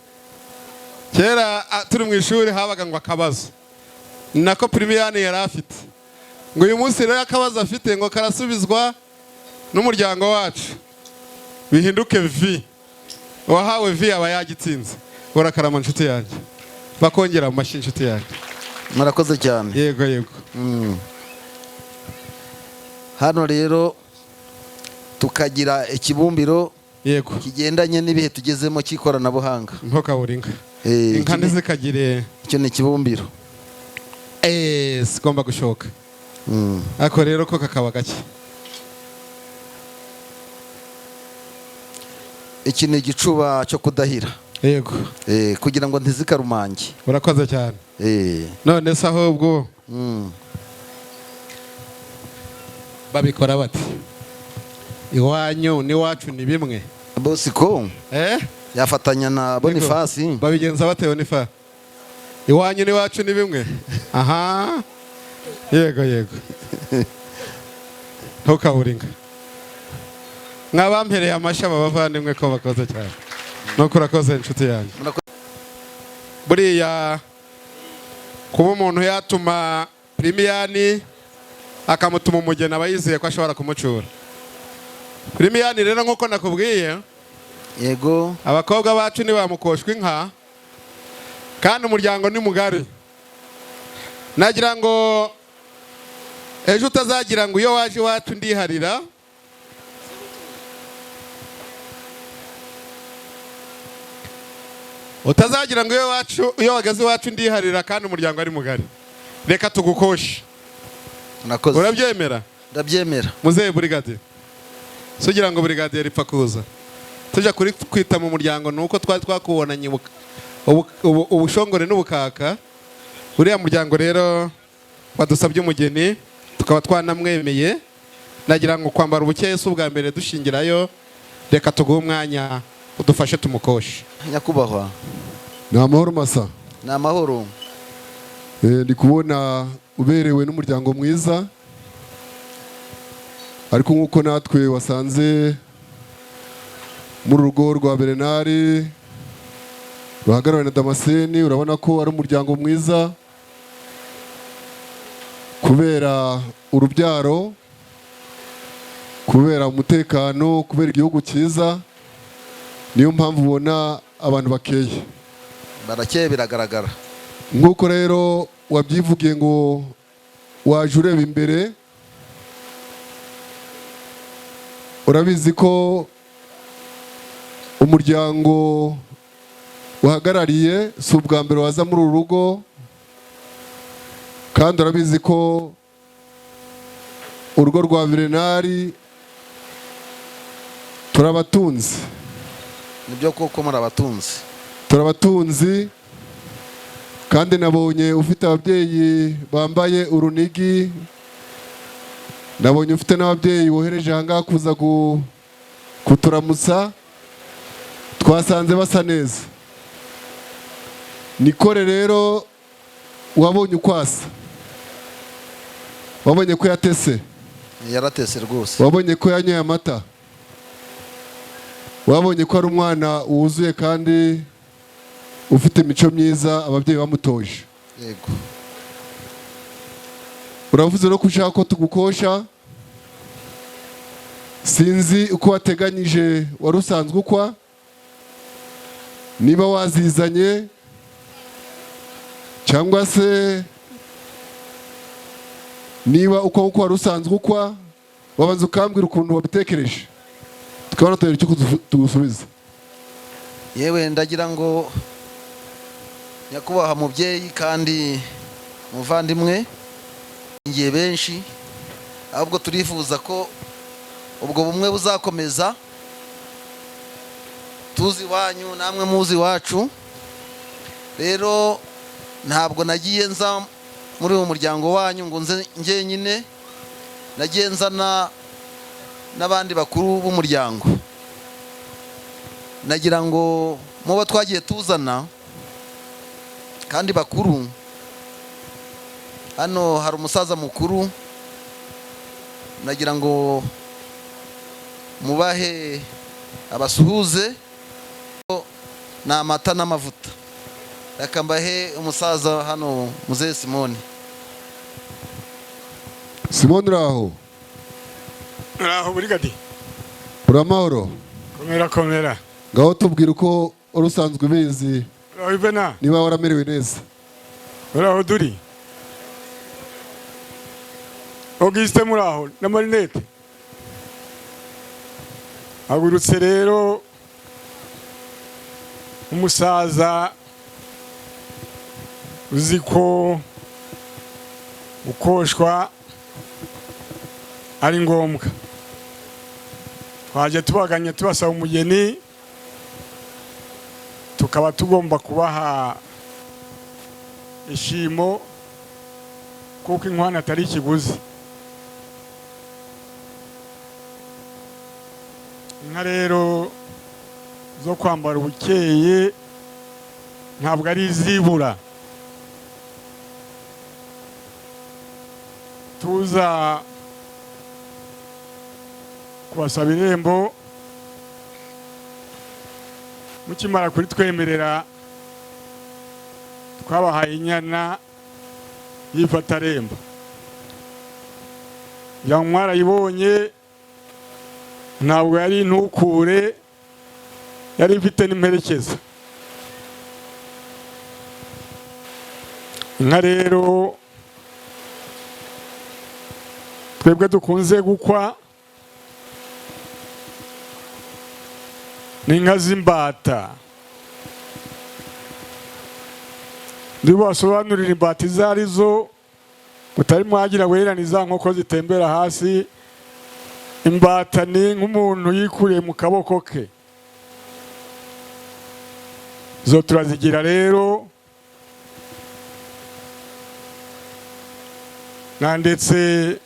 Kera turi mu ishuri habaga ngo akabazo, nako Primiyani yari afite. Ngo uyu munsi rero akabazo afite ngo karasubizwa n'umuryango wacu, bihinduke V. Uwahawe V aba yagitsinze. Urakarama inshuti yanjye. Bakongera mu mashyi inshuti yanjye. Murakoze cyane. Yego yego. Hano rero tukagira ikibumbiro. Yego. Kigendanye n'ibihe tugezemo cy'ikoranabuhanga. Ntukabure inka. Inka ntizikagire. Icyo ni ikibumbiro. Sigomba gushoka. Ako rero ko kakaba gake. Iki ni igicuba cyo kudahira. Yego. Kugira ngo ntizikarumange. Urakoze cyane. None se ahubwo babikora bate? Iwanyu n'iwacu ni bimwe. Bosco yafatanya na Boniface. Babigenza bate Boniface? Iwanyu n'iwacu ni bimwe. Aha. Yego yego. Ntukabure inka. Mwabampereye amashyi aba bavandimwe ko bakoze cyane. Nuko urakoze inshuti yanjye. Buriya kuba umuntu yatuma Primiyani akamutuma umugeni aba yizeye ko ashobora kumucura. Primiyani rero nkuko nakubwiye, yego, abakobwa bacu ntibamukoshwa inka kandi umuryango ni mugari. Nagira ngo ejo utazagira ngo iyo waje iwacu ndiharira. Utazagira ngo iyo wageze iwacu ndiharira kandi umuryango ari mugari. Reka tugukoshe. Murakoze. Urabyemera? Ndabyemera. Muzehe burigadier. Sugira ngo burigadier ipfa kuza. Tujya kuri kwita mu muryango nuko twari twakubonanye ubushongore n'ubukaka. Uriya muryango rero wadusabye umugeni tukaba twanamwemeye. Nagira ngo kwambara ubukeye si ubwa mbere dushingirayo. Reka tuguhe umwanya udufashe tumukoshe. Nyakubahwa. Ni amahoro masa. Ni amahoro. Ndi kubona uberewe n'umuryango mwiza, ariko nk'uko natwe wasanze mu rugo rwa Bernard ruhagarariwe na Damascene, urabona ko ari umuryango mwiza kubera urubyaro. Kubera umutekano, kubera igihugu cyiza, niyo mpamvu ubona abantu bakeye. Barakeye, biragaragara. Nk'uko rero wabyivugiye ngo waje ureba imbere, urabizi ko umuryango uhagarariye si ubwa mbere waza muri uru rugo, kandi urabizi ko urugo rwa Berenari turabatunzi. Nibyo koko, muri abatunzi. Turabatunzi, kandi nabonye ufite ababyeyi bambaye urunigi, nabonye ufite n'ababyeyi wohereje aha ngaha kuza kuturamutsa, twasanze basa neza. Nikore rero wabonye uko asa, wabonye ko yatese. Yaratese rwose. Wabonye ko yanyoye amata, wabonye ko ari umwana wuzuye kandi ufite imico myiza ababyeyi bamutoje. Yego. Uravuze no ko ushaka ko tugukosha. Sinzi uko wateganyije, wari usanzwe ukwa, niba wazizanye cyangwa se niba uko wari usanzwe ukwa, wabanza ukambwira ukuntu wabitekereje, tukabona tugira icyo tugusubiza. Yewe, ndagira ngo nyakubahwa mubyeyi kandi muvandimwe, ngiye benshi, ahubwo turifuza ko ubwo bumwe buzakomeza, tuzi iwanyu namwe muzi iwacu. Rero ntabwo nagiye nza muri uyu muryango wanyu ngo nze njyenyine, nagiye nzana n'abandi bakuru b'umuryango. Nagira ngo mubo twagiye tuzana kandi bakuru, hano hari umusaza mukuru, nagira ngo mubahe abasuhuze. Ni amata n'amavuta. Reka mbahe umusaza hano, muzehe Simoni. Simoni, uraho? Uraho, burigadi. Uramahoro? Komera, komera. Ngaho tubwira uko wari usanzwe ubizi. Uraho, Ibena. Niba waramerewe neza. Uraho, Duri. Auguste, muraho na Marinette. Hagurutse rero umusaza uzi ko gukoshwa ari ngombwa. Twajya tubaganya tubasaba umugeni, tukaba tugomba kubaha ishimo, kuko inkwano atari ikiguzi. Inka rero zo kwambara ubukeye ntabwo ari izibura. Tuza kubasaba irembo, mukimara kuritwemerera twabahaye inyana y'ifatarembo. Ya mwarayibonye, ntabwo yari intukure, yari ifite n'imperekeza. Inka rero twebwe dukunze gukwa ni inka z'imbata. Ndibasobanurira imbata izo ari zo, mutari mwagira werana za nkoko zitembera hasi. Imbata ni nk'umuntu yikuriye mu kaboko ke. Zo turazigira rero, na ndetse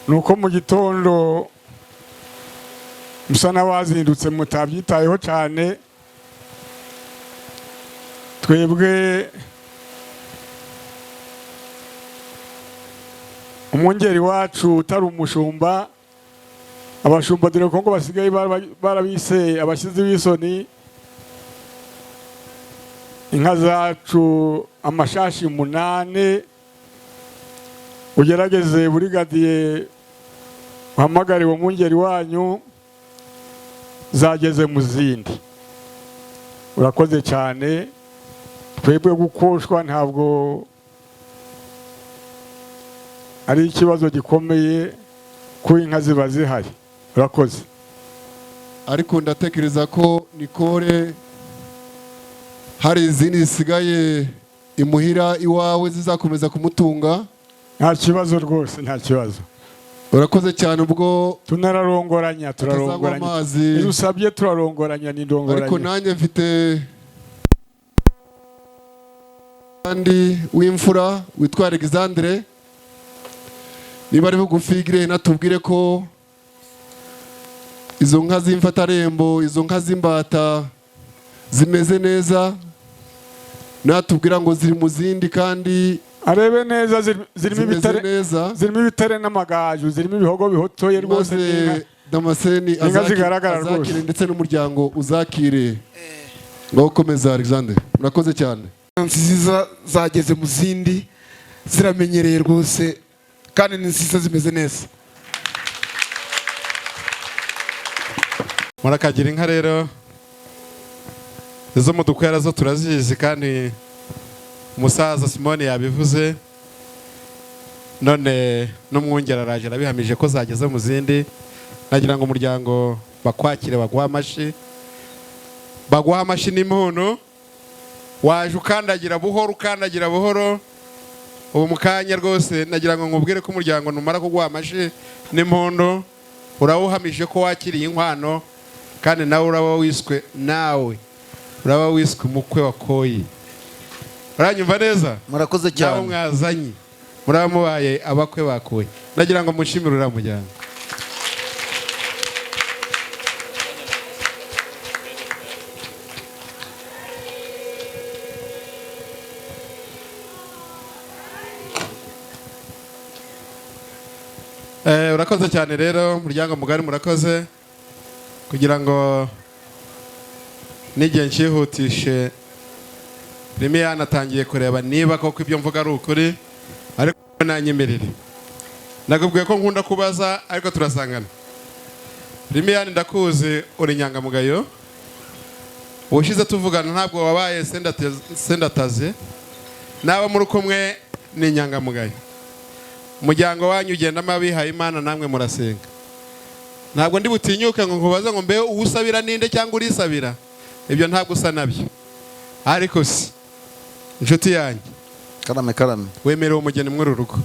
nuko mu gitondo musa n'abazindutse mutabyitayeho cyane. Twebwe umwungeri wacu utari umushumba, abashumba dore ko ngo basigaye barabise abashyizi b'isoni, inka zacu amashashi 8, ugerageze burigadiye Muhamagare uwo mwungeri wanyu, zageze mu zindi. Urakoze cyane. Twebwe gukoshwa ntabwo ari ikibazo gikomeye ko inka ziba zihari. Urakoze. Ariko ndatekereza ko Nicole hari izindi zisigaye imuhira iwawe zizakomeza kumutunga. Nta kibazo rwose, nta kibazo. Urakoze cyane. Ubwo tunararongoranya. Atazagwa Turarongoranya. amazi. Iyo usabye turarongoranya n'indongoranya. Ariko nanjye mfite kandi w'imfura witwa Alexandre, niba ari bugufi gire natubwire ko izo nka z'imfatarembo, izo nka z'imbata zimeze neza, natubwira ngo ziri mu zindi kandi arebe neza zirimo zimeze ibitare neza. Zirimo ibitare n'amagaju, zirimo ibihogo bihotoye rwose. Maze Ni Damascene inka zigaragara azakire rwose. ndetse n'umuryango uzakire. Ngaho komeza Alexandre, murakoze cyane. Nziza zageze mu zindi, ziramenyereye rwose kandi ni nziza, zimeze neza. Murakagira inka rero. Izo mudukwera zo turazizi, kandi umusaza Simoni yabivuze, none n'umwungeri araje arabihamije ko zageze mu zindi. Nagira ngo umuryango bakwakire, baguha amashyi, baguha amashyi n'impundu. Waje ukandagira buhoro, ukandagira buhoro ubu mu kanya rwose. Nagira ngo nkubwire ko umuryango numara kuguha amashyi n'impundu urawuhamije ko wakiriye inkwano, kandi nawe uraba wiswe, nawe uraba wiswe umukwe wa Koyi. Uranyumva neza? Murakoze cyane. Nawe mwazanye muraba mubaye abakwe ba Koyi. Nagira ngo mushimire uriya muryango. Urakoze cyane rero muryango mugari, murakoze. Kugira ngo n'igihe nshihutishe, rimwe yanatangiye kureba niba koko ibyo mvuga ari ukuri, ariko nanyemerere nakubwiye ko nkunda kubaza, ariko turasangana. Rimwe ndakuzi, uri inyangamugayo. Ubushize tuvugana ntabwo wabaye sendataze, naba muri kumwe ni inyangamugayo. Umuryango wanyu ugendamo abihaye Imana, namwe murasenga. Ntabwo ndi butinyuke ngo nkubaze ngo mbe uwusabira ninde cyangwa urisabira, ibyo ntabwo usa nabyo. Ariko si inshuti yanjye, Karame, karame. Wemerewe umugeni muri uru rugo,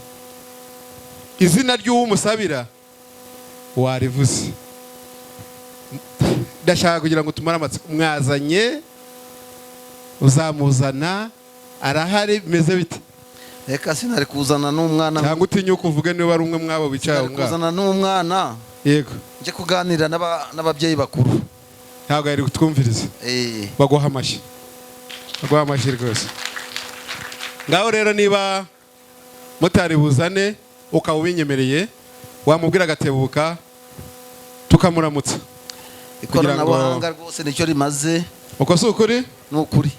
izina ry'uwo umusabira warivuze. Ndashaka kugira ngo tumare amatsiko. Mwazanye, uzamuzana, arahari, bimeze bite? Reka, sinari kuzana n'umwana. Cyangwa utinyuka uvuge niba ari umwe mwabo bicaye aho Sinari ngaho. kuzana n'umwana. Yego. Njye kuganira n'ababyeyi bakuru. Ntabwo yari kutwumviriza. Baguha amashyi, baguha amashyi rwose. Ngaho rero niba mutari buzane ukaba ubinyemereye, wamubwira agatebuka tukamuramutsa. Kugira ngo- Ikoranabuhanga rwose nicyo rimaze. Uko si ukuri? Ni ukuri.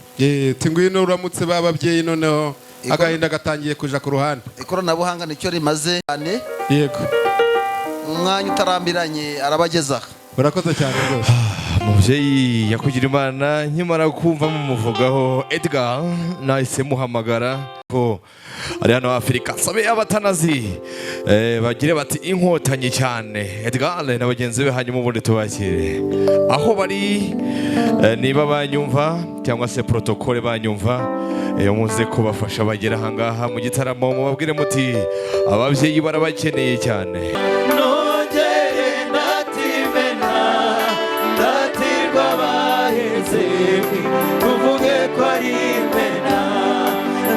Ti ngwino uramutse ba babyeyi, noneho agahinda gatangiye kuja ku ruhande. Ikoranabuhanga nicyo rimaze cyane. Yego. Mu mwanya utarambiranye arabageza aha. Urakoze cyane rwose. Umubyeyi yakugira Imana, nkimara kumva mumuvugaho Edgar nahise muhamagara ko ari hano Afurika, nsabe abatanazi bagire bati inkotanyi cyane Edgar na bagenzi be, hanyuma ubundi tubakire aho bari. Niba banyumva cyangwa se protokole banyumva, muze kubafasha bagera ahangaha mu gitaramo, mubabwire muti ababyeyi barabakeneye cyane. Nongere ndatimena, ndatirwa abaheze, tuvuge ko ari imena,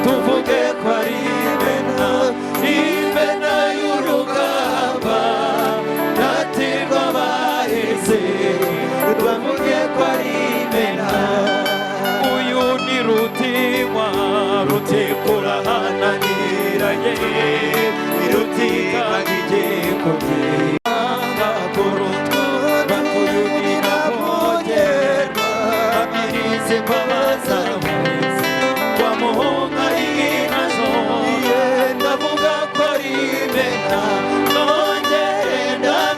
tuvuge ko ari imena, imena y'urugamba. Ndatirwa abaheze, bavuge ko ari imena. Uyu ni Rutinywa, rutikura hananiranye, rutikanga igikomye. Ndavuga ko ari imena, nongere.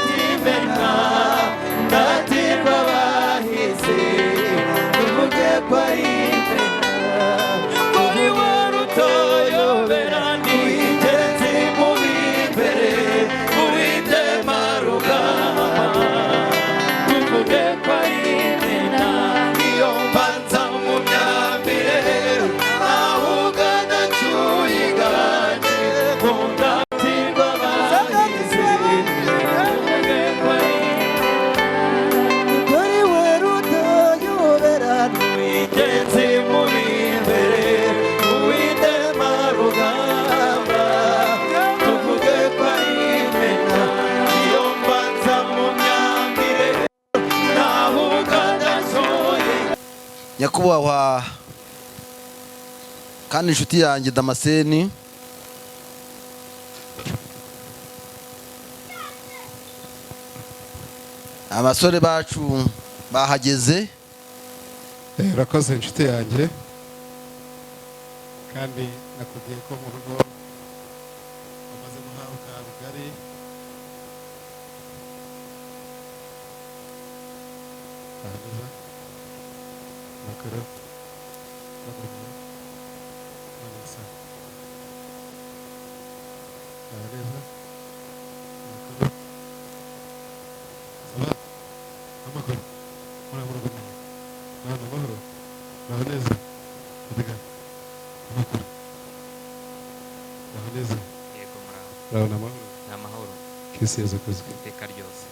Nyakubahwa kandi inshuti yanjye Damascene, abasore bacu bahageze. Urakoze inshuti yanjye, kandi nakubwiye ko mu rugo bamaze guhabwa rugari. Makuru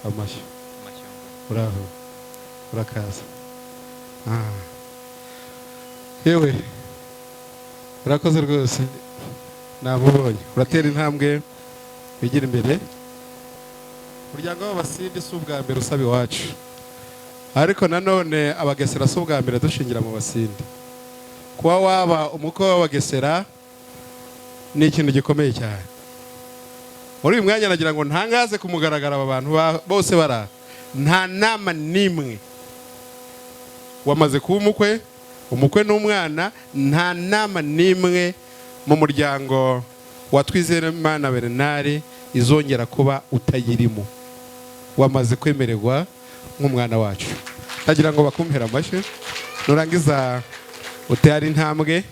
amashyi uraho urakaza. Yewe urakoze rwose, namubonye. Uratera intambwe wigira imbere. Umuryango w'Abasindi si ubwa mbere usaba iwacu, ariko nanone Abagesera si ubwa mbere dushingira mu Basindi. Kuba waba umukwe w'Abagesera ni ikintu gikomeye cyane. Muri uyu mwanya nagira ngo ntangaze ku mugaragaro aba bantu bose bara nta nama n'imwe wamaze kuba umukwe, umukwe n'umwana, nta nama n'imwe mu muryango wa Twizerimana Bernard izongera kuba utayirimo. Wamaze kwemererwa nk'umwana wacu. Ndagira ngo bakumpera amashyi. Nurangiza utera intambwe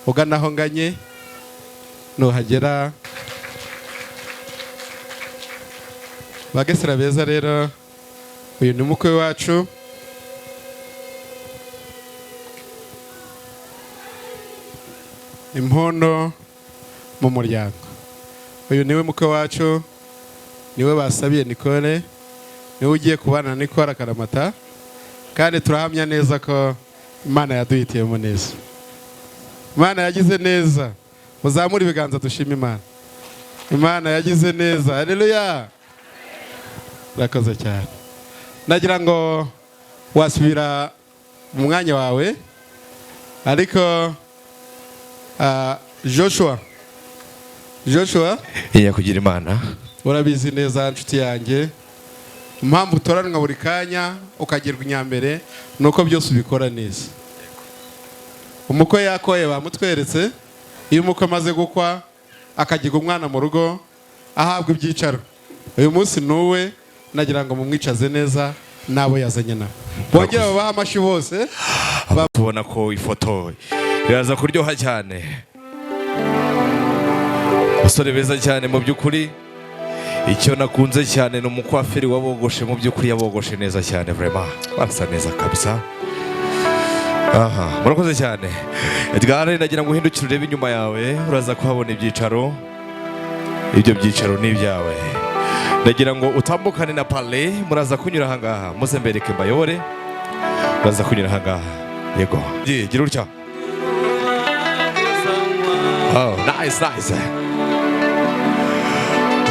ugana aho nganye, nuhagera Bagesera beza. Rero uyu ni umukwe wacu. Impondo mu muryango. Uyu niwe mukwe wacu, niwe basabiye Nicole, niwe ugiye kubana na Nicole akaramata, kandi turahamya neza ko Imana yaduhitiyemo neza. Imana yagize neza. Muzamure ibiganza dushima Imana. Imana yagize neza. Haleluya. Urakoze cyane. Nagira ngo wasubira mu mwanya wawe, ariko Joshua Nyakugira Imana, urabizi neza nshuti yanjye, impamvu utoranwa buri kanya ukagirwa inyambere nuko byose ubikora neza. Umukwe yakoye bamutweretse. Iyo umukwe amaze gukwa akagirwa umwana mu rugo ahabwa ibyicaro. Uyu munsi nuwe, nagira ngo mumwicaze neza nabo yazanye nabo. Bongera babaha amashyi bose. Tubona ko ifoto iraza kuryoha cyane. Abasore beza cyane mu by'ukuri. Icyo nakunze cyane ni umukwaferi wabogoshe, mu by'ukuri yabogoshe neza cyane, vraiment barasa neza kabisa. Aha, murakoze cyane. Edgar, nagira ngo uhindukire urebe inyuma yawe, uraza kuhabona ibyicaro. Ibyo byicaro ni ibyawe. Ndagira ngo utambukane na Pale, muraza kunyura aha ngaha, muze mbereke mbayobore. Uraza kunyura aha ngaha. Yego. Gira utya. Oh, nice, nice.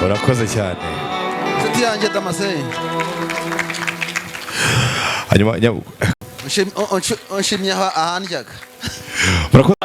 Urakoze cyane. Inshuti yanjye Damascene. Hanyuma unshimye ahandyaga. Murakoze.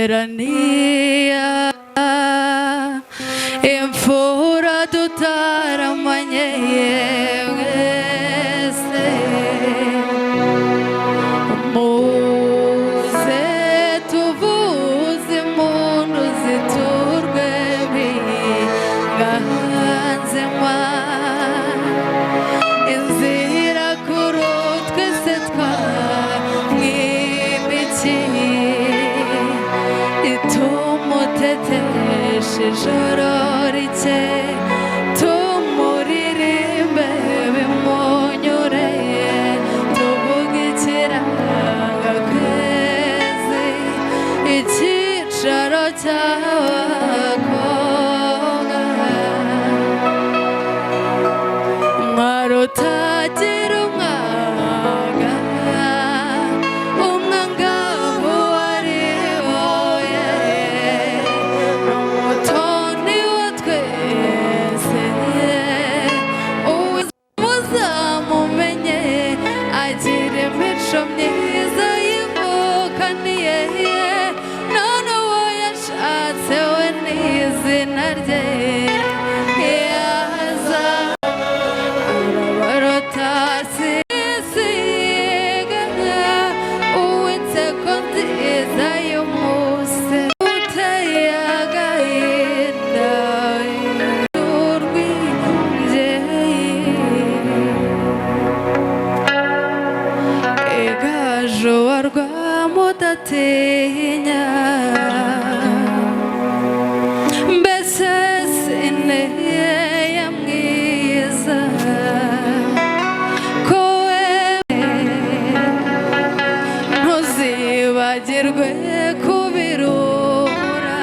Terania imfura dutaramanye mwese muze tuvuze impundu ziturwe biganzema inzira kuri twese twamwimika. Tumuteteshe ijoro rike, tumuririmbe bimunyureye, tuvuge ikiranga kwezi, icyicaro cy'abakobwa. Mwarutagira umwaga, umwangavu wari woye, n'umutoni wa twese, uzamumenye agira imico myiza yivukaniye, none uwo yashatse we n'izina rye yaza arabarotasiga uwitseko nziza y'umunsi uteye agahinda urw'ingeyi igajuwa rwa mudatinya, mbese sineye mwiza ko we ntuzibagirwe kubirura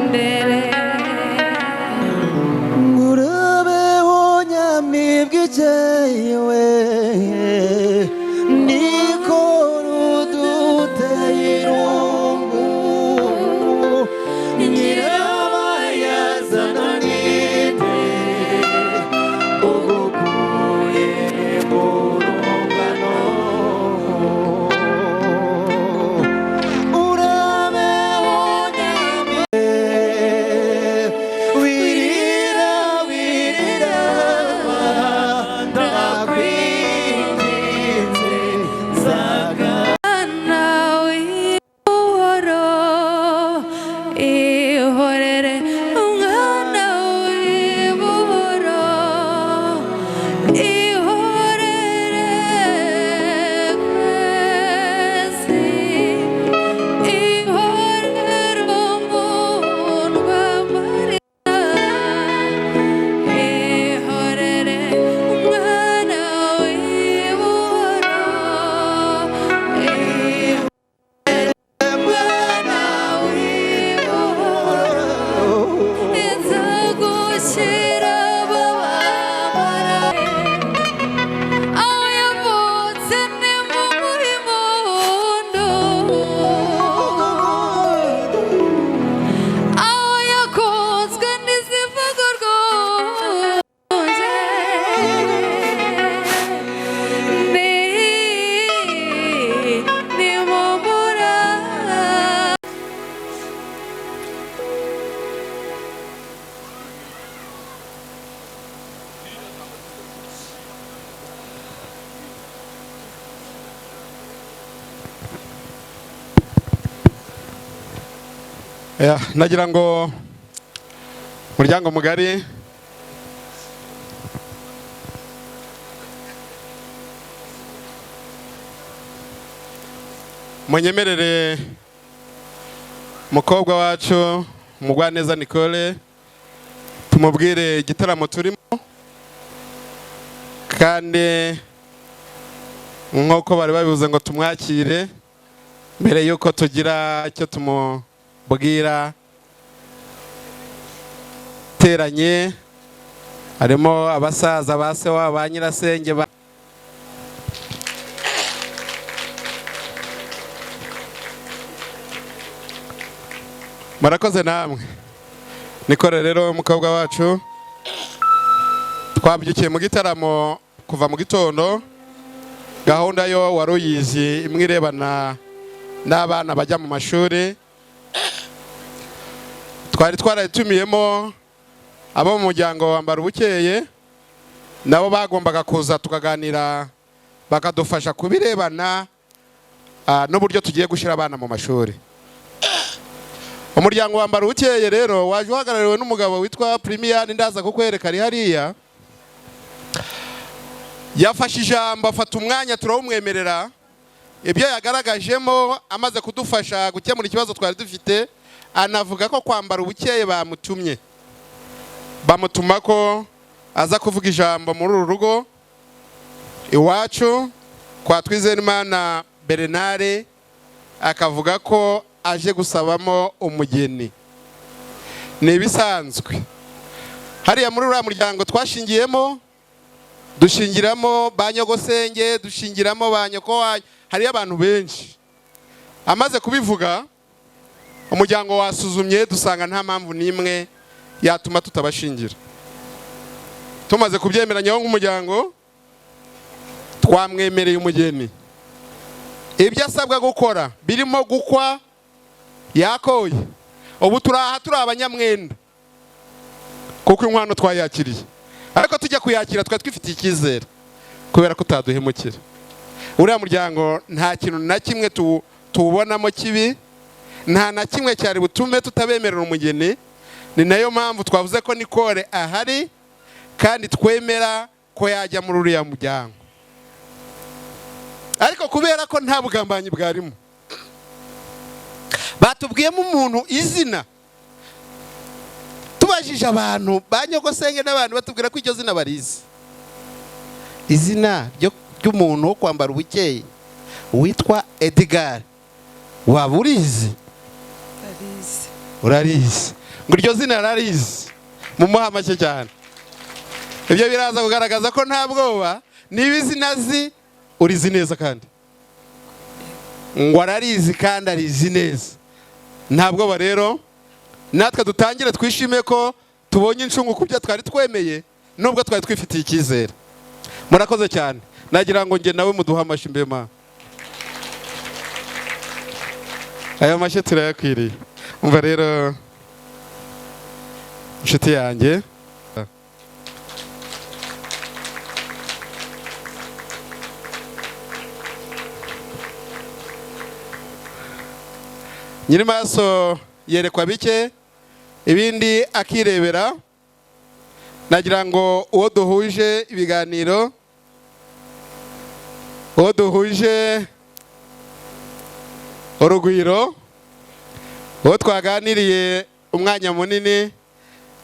ndere. Ngurabeho nyamibwa ijyewe, niko ruduteye irungu, nyirabayazana ninde ugukuye mu rungano? Urabeho nyamibwa, wirira wirira, ndakwinginze nzaga. Mwana w'ubuhoro, ihorere umwana w'ubuhoro, ihorere kwezi, ihorere umundwa marira, ihorere umwana w'ubuhoro, umwana w'ubuhoro, nzagushyira bababara. Aho yavutse ni mu muhimpundu, aho yakunzwe n'izivuga urwunge, ni mu mura. Ya, nagira ngo muryango mugari munyemerere mukobwa wacu Mugwaneza Nicole tumubwire igitaramo turimo, kandi nk'uko bari babivuze ngo tumwakire mbere y'uko tugira icyo tumubwira. Teranye harimo abasaza ba se wabo, ba nyirasenge ba murakoze namwe. Nikore rero umukobwa wacu twabyukiye mu gitaramo kuva mu gitondo, gahunda yo wari uyizi imwe irebana n'abana bajya mu mashuri, twari twarayitumiyemo abo mu muryango wambara ubukeye, nabo bagombaga kuza tukaganira bakadufasha kubirebana n'uburyo tugiye gushyira abana mu mashuri. Umuryango wambara ubukeye rero waje uhagarariwe n'umugabo witwa Primiyani, ndaza kukwereka ari hariya. Yafashe ijambo afata umwanya turawumwemerera, Ibyo yagaragajemo amaze kudufasha gukemura ikibazo twari dufite, anavuga ko kwambara ubukeye bamutumye, bamutuma ko aza kuvuga ijambo muri uru rugo iwacu kwa Twizerimana Bernard, akavuga ko aje gusabamo umugeni. Ni ibisanzwe hariya muri uriya muryango twashingiyemo, dushingiramo ba nyogosenge, dushingiramo ba nyoko wanyu, hariyo abantu benshi. Amaze kubivuga, umuryango wasuzumye, dusanga nta mpamvu n'imwe yatuma tutabashingira. Tumaze kubyemeranyaho nk'umuryango, twamwemereye umugeni. Ibyo asabwa gukora birimo gukwa yakoye. Ubu turaha turi abanyamwenda kuko inkwano twayakiriye, ariko tujya kuyakira twari twifitiye icyizere kubera ko utaduhemukira. Uriya muryango nta kintu na kimwe tuwubonamo kibi, nta na kimwe cyari butume tutabemerera umugeni. Ni nayo mpamvu twavuze ko Nicole ahari kandi twemera ko yajya muri uriya muryango. Ariko kubera ko nta bugambanyi bwarimo, batubwiyemo umuntu izina, tubajije abantu ba nyogosenge n'abantu batubwira ko iryo zina barizi, izina ry'umuntu wo kwambara ubukeye witwa Edgar. Waba urizi? Urarizi. Ngo iryo zina ararizi, mumuha make cyane. Ibyo biraza kugaragaza ko nta bwoba, niba izina azi urizi neza, kandi ngo ararizi kandi arizi neza, nta bwoba. Rero natwe dutangire twishime ko tubonye incungu ku byo twari twemeye, nubwo twari twifitiye icyizere. Murakoze cyane. Nagira ngo njye nawe muduhe amashyi mbema, aya mashyi turayakwiriye. Umva rero inshuti yanjye, nyirimaso yerekwa bike, ibindi akirebera. Nagira ngo uwo duhuje ibiganiro, uwo duhuje urugwiro, uwo twaganiriye umwanya munini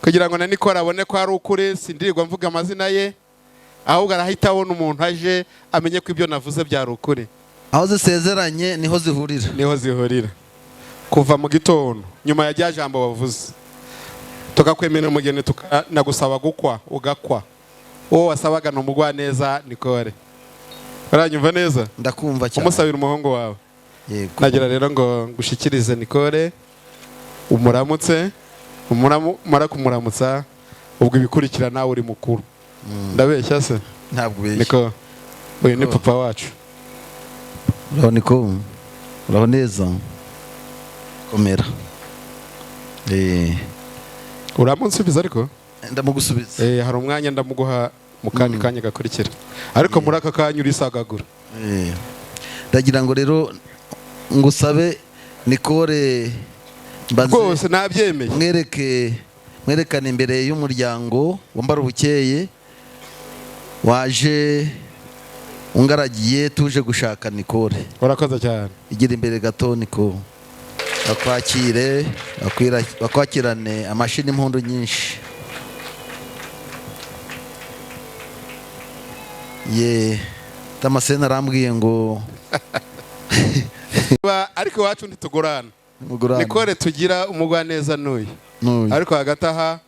kugira ngo na Nicole abone ko ari ukuri, sindirirwa mvuga amazina ye, ahubwo arahita abona umuntu aje amenye ko ibyo navuze byari ukuri. Aho zisezeranye niho zihurira, niho zihurira. Kuva mu gitondo nyuma ya rya jambo bavuze, tukakwemerera umugeni, tukanagusaba gukwa ugakwa. Uwo wasabaga ni umugwaneza Nicole. Uranyumva neza? Ndakumva cyane. Umusabira umuhungu wawe. Yego. Nagira rero ngo ngushikirize Nicole, umuramutse, umara kumuramutsa ubwo ibikurikira nawe uri mukuru. Ndabeshya se? Ntabwo ubeshya. Niko, uyu ni papa wacu. Uraho Niko, uraho neza. Komera. Uramunsubiza ariko? Ndamugusubiza. Hari umwanya ndamuguha mu kandi kanya gakurikira, ariko muri aka kanya urisagagura. Ndagira ngo rero ngusabe Nicole mbanze rwose nabyemeye, mwerekane imbere y'umuryango wambara ubukeye waje ungaragiye tuje gushaka Nicole. Urakoze cyane. Igira imbere gato Nicole, bakwakire, bakwakirane amashyi n'impundu nyinshi. Ye Damascene arambwiye ngo ariko iwacu ntitugurana, Nicole tugira umugwaneza n'uyu, ariko hagati aha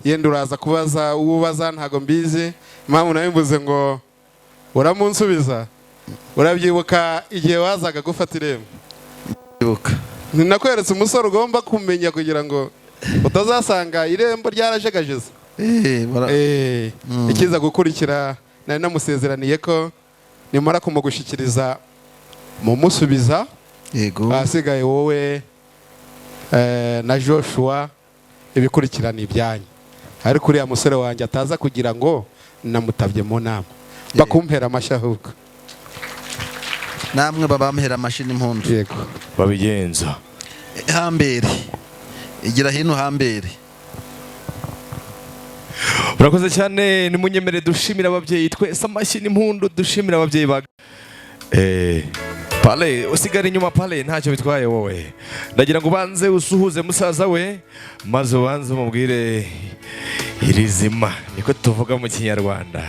yenda uraza kubaza uwubaza ntago mbizi impamvu nabivuze ngo uramunsubiza. Urabyibuka igihe wazaga gufata irembo? Ninakweretse umusore ugomba kumenya kugira ngo utazasanga irembo ryarajegajeze. Ikiza gukurikira nari namusezeraniye ko nimara kumugushikiriza mumusubiza. Yego. Ahasigaye wowe na Joshua ibikurikirana ibyanyu, ariko uriya musore wanjye ataza kugira ngo namutabye mu nama, bakumpera amashyi ahubwo. Namwe babampera amashyi n'impundu. Yego. Babigenza hambere, igira hino hambere. Urakoze cyane. Nimunyemere dushimira ababyeyi twese amashyi n'impundu, dushimira ababyeyi ba Pale usigara inyuma, pale ntacyo bitwaye. Wowe ndagira ngo ubanze usuhuze musaza we, maze ubanze umubwire irizima, niko tuvuga mu Kinyarwanda,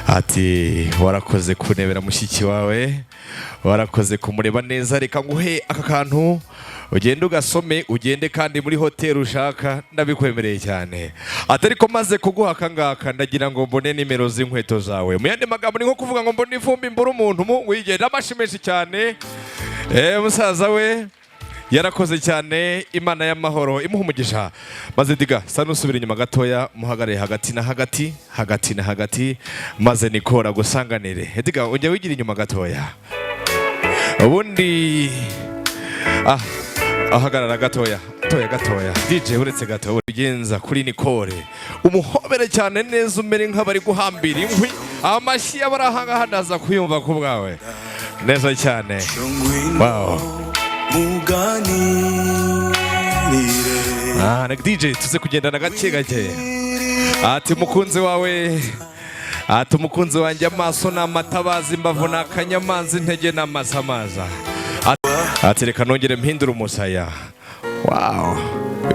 ati warakoze kunebera mushiki wawe, warakoze kumureba neza. Reka nguhe aka kantu, ugende ugasome, ugende kandi muri hoteli ushaka, ndabikwemereye cyane. Ati ariko maze kuguha aka ngaka, ndagira ngo mbone nimero z'inkweto zawe. Mu yandi magambo ni nko kuvuga ngo mbone ivumbi mbure umuntu umuhungu yigenda. Amashyi menshi cyane. Musaza we yarakoze cyane, Imana y'amahoro imuha umugisha. Maze diga sa n'usubira inyuma gatoya, muhagarare hagati na hagati, hagati na hagati, maze nikora gusanganire. Diga ujya wigira inyuma gatoya, ubundi ahagarara gatoya gatoya gatoya. DJ uretse gato, ugenza kuri Nicole, umuhobere cyane neza, umere nk'abari guhambira inkwi. Amashyi y'abari ahangaha ndaza kuyumva ku bwawe neza cyane. Wow. Muganirire. Ah, DJ tuze kugendana gake gake. Ati mukunzi wawe, ati umukunzi wanjye, amaso ni amatabaza, imbavu ni akanyamanza, intege ni amasamaza. Ati reka nongere mpindure umusaya. Wow,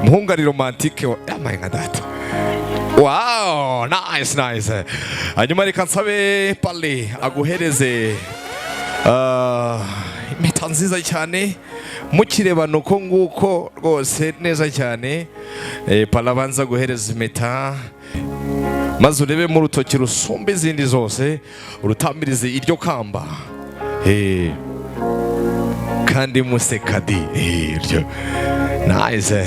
umuhungu ari romantique, yamaye nka data. Wow, nice, nice. Hanyuma reka nsabe pale aguhereze impeta nziza cyane, mukirebana uko nguko rwose neza cyane. Pale abanza guhereza impeta, maze urebe mu rutoki rusumba izindi zose, urutambirize iryo kamba. Kandi museka di. Iryo nice.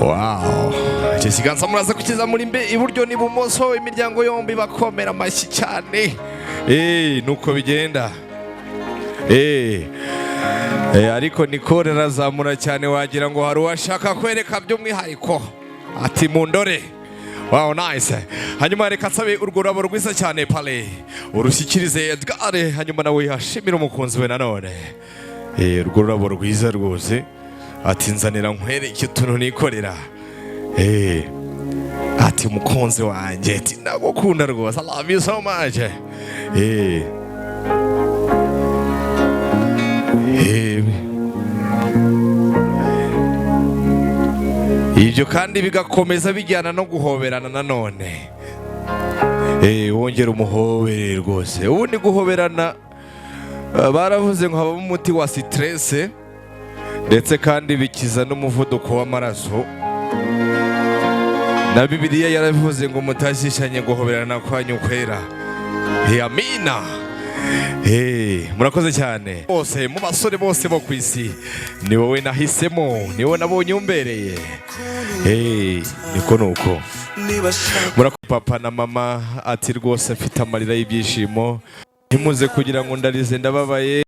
Wow, icyo kiganza muraza kukiza muri mbe iburyo n'ibumoso, imiryango yombi bakomera amashyi cyane. Nuko bigenda. Ariko Nicole arazamura cyane, wagira ngo hari uwashaka kwereka by'umwihariko, ati mundore. Wow, nice. Hanyuma reka nsabe urwo rurabo rwiza cyane, pale urushyikirize Edgar, hanyuma nawe yashimira umukunzi we nanone. Urwo rurabo rwiza rwose, ati nzanira nkwereke utuntu nikorera. Ati umukunzi wanjye, ati ndagukunda rwose, I love you so much. Ibyo kandi bigakomeza bijyana no guhoberana nanone. Wongera umuhobere rwose. Ubundi guhoberana baravuze ngo habamo umuti wa stress, ndetse kandi bikiza n'umuvuduko w'amaraso. Na Bibiliya yaravuze ngo mutashishanye guhoberana kwanyu kwera. Amina. Murakoze cyane bose, mu basore bose bo ku isi ni wowe nahisemo, ni wowe nabonye umbereye. Niko nuko. Murakoze papa na mama. Ati rwose mfite amarira y'ibyishimo, ntimuze kugira ngo ndarize, ndababaye.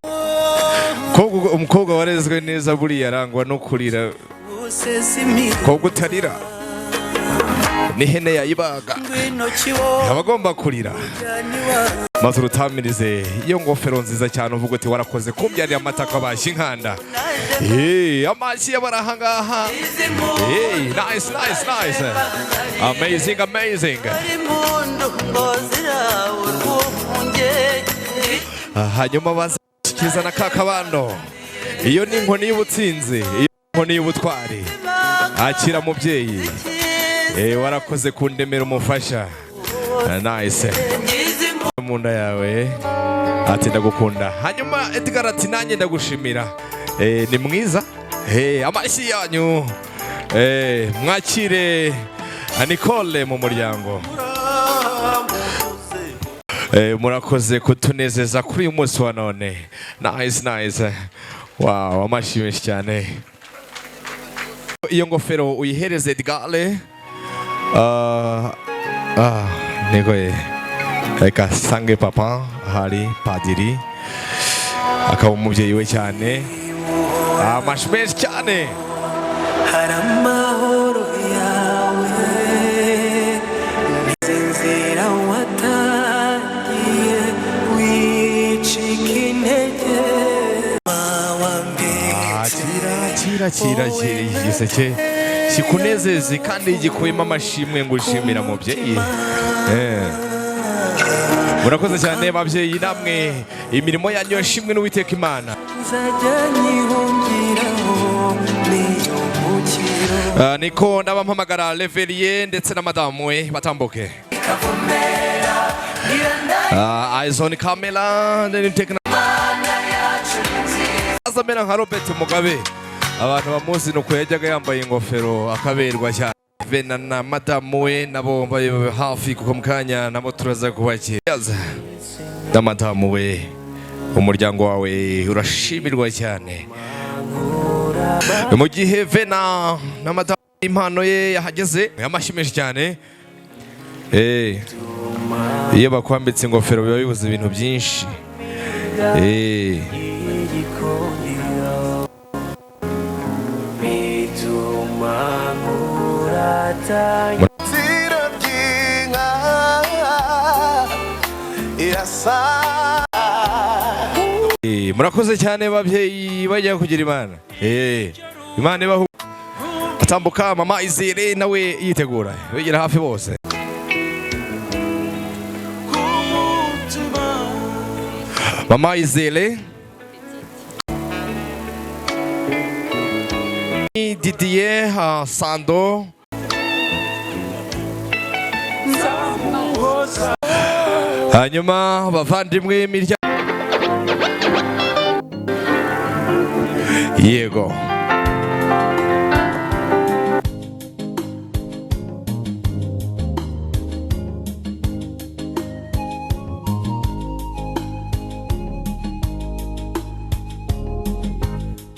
Umukobwa warezwe neza buriya arangwa no kurira. Umukobwa utarira n'ihene yayibaga, aba agomba kurira. Maze urutamirize iyo ngofero nziza cyane, uvuga uti warakoze kumbyarira amataka bashya inkanda. Amashyi y'abari ahangaha. Nice, nice, nice, amazing, amazing. Hanyuma bazashyikiriza na ka kabando. Iyo ni inkoni y'ubutsinzi, iyo ni inkoni y'ubutwari. Akira mubyeyi. Warakoze kundemera umufasha. Nice. Mu nda yawe, ati ndagukunda. Hanyuma Edgar ati nanjye ndagushimira. Ni mwiza. Amashyi yanyu. Mwakire Nicole mu muryango. Murakoze kutunezeza kuri uyu munsi wa none. Nice, nice. Wow, amashyi menshi cyane. Iyo ngofero uyihereze Edgar. Nego ye. Reka sange papa hari padiri, akaba umubyeyi we cyane. Amashyi menshi cyane. Hari amahoro yawe, inzira watangiye wicika intege. Kira kira kira igiseke kikunezeze kandi gikuyemo amashimwe ngo ushimira mubyeyi. Murakoze cyane babyeyi, namwe imirimo yanyu yashimwe n'Uwiteka Imana. Nzajya nyihungiraho niyo mukiro. Niko ndabampamagara Reveriye ndetse na madamu we batambuke. Eyes on camera, then take azamera nka Robert Mugabe. Abantu bamuzi nuko yajyaga yambaye ingofero akaberwa cyane. Vena na madamu we nabo babe hafi, kuko mu kanya nabo turaza kubakira. Na madamu we, umuryango wawe urashimirwa cyane. Mu gihe Vena na madamu impano ye yahageze, amashyi menshi cyane. Iyo bakwambitse ingofero biba bibuze ibintu byinshi. Igikundiro bituma nkuratanya. Ziro ry'inka irasa. Murakoze cyane babyeyi bajya kugira Imana. Imana ibahu. Atambuka mama Izere nawe yitegura, begera hafi bose. Mama Izere, Didier Sando, hanyuma bavandimwe imiryango yego.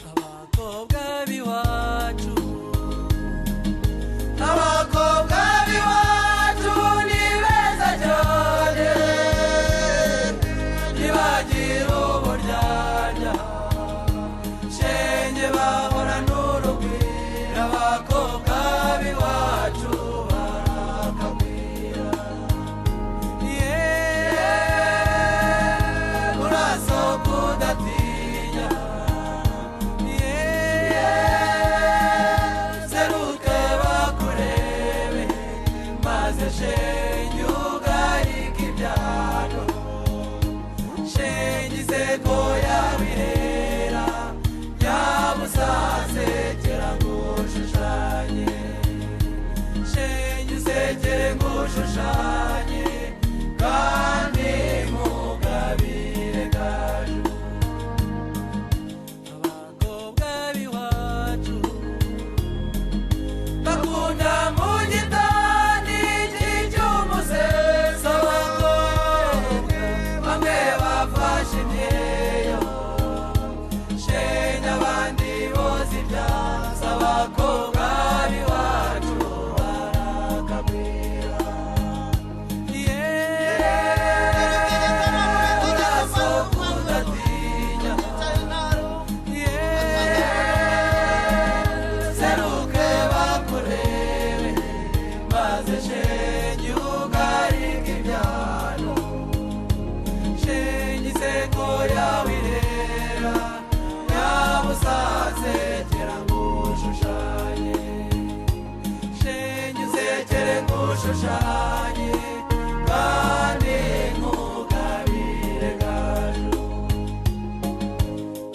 Abakobwa b'iwacu, abakobwa b'iwacu ni beza cyane, ntibagira uburyarya, shenge bahora n'urugwiro. Abakobwa b'iwacu barakagwira, yeee, urasohoka udatinya, seruke bakurebe, maze shenge ugarike ibyago, shenge iseko yabirera, nyabusasekera ngushushanye, shenge usekere ngushushanye, kandi nkugabire gaju. Abakobwa b'iwacu bakunda mu gitani cy'umuseso, abakobwa bamwe bafashe imyeyo, shenge abandi boza ibyansi. Abakobwa b'iwacu barakagwira, yeee, urasohoka udatinya, seruke bakurebe, maze shenge ugarike ibyano, shenge iseko yawe irera, nyabusasekera ngushushanye, shenge usekere ngushushanye, kandi nkugabire gaju.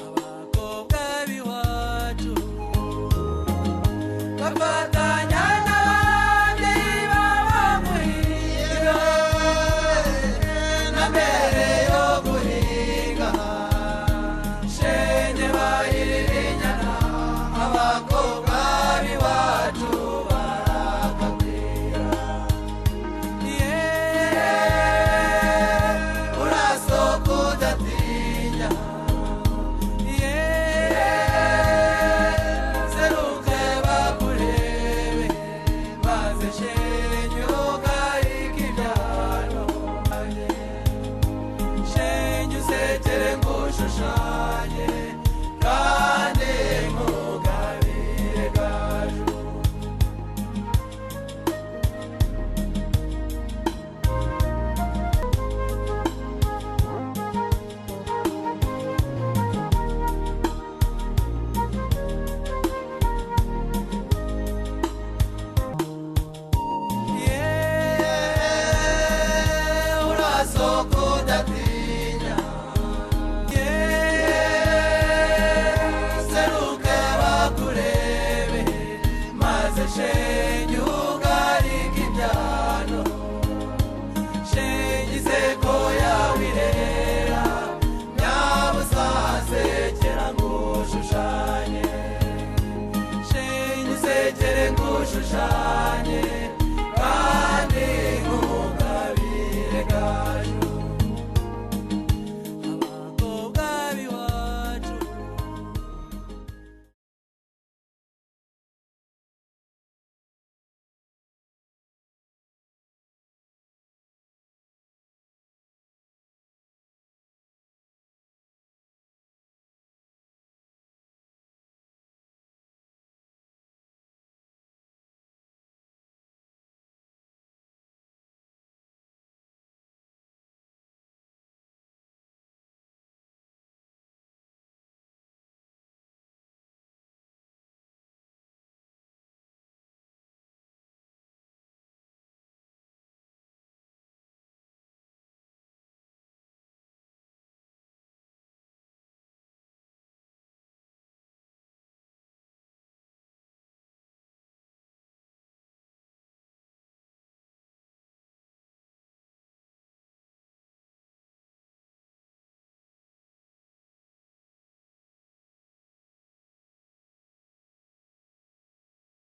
Abakobwa b'iwacu bafatanya n'abandi baba guhiga, na mbere yo guhiga shenge bahirira inyana. Abakobwa b'iwacu barakagwira, yeee, urasohoka udatinya, yeee, seruke bakurebe, maze shenge ugarike ibyano, shenge usekere ngushushanye.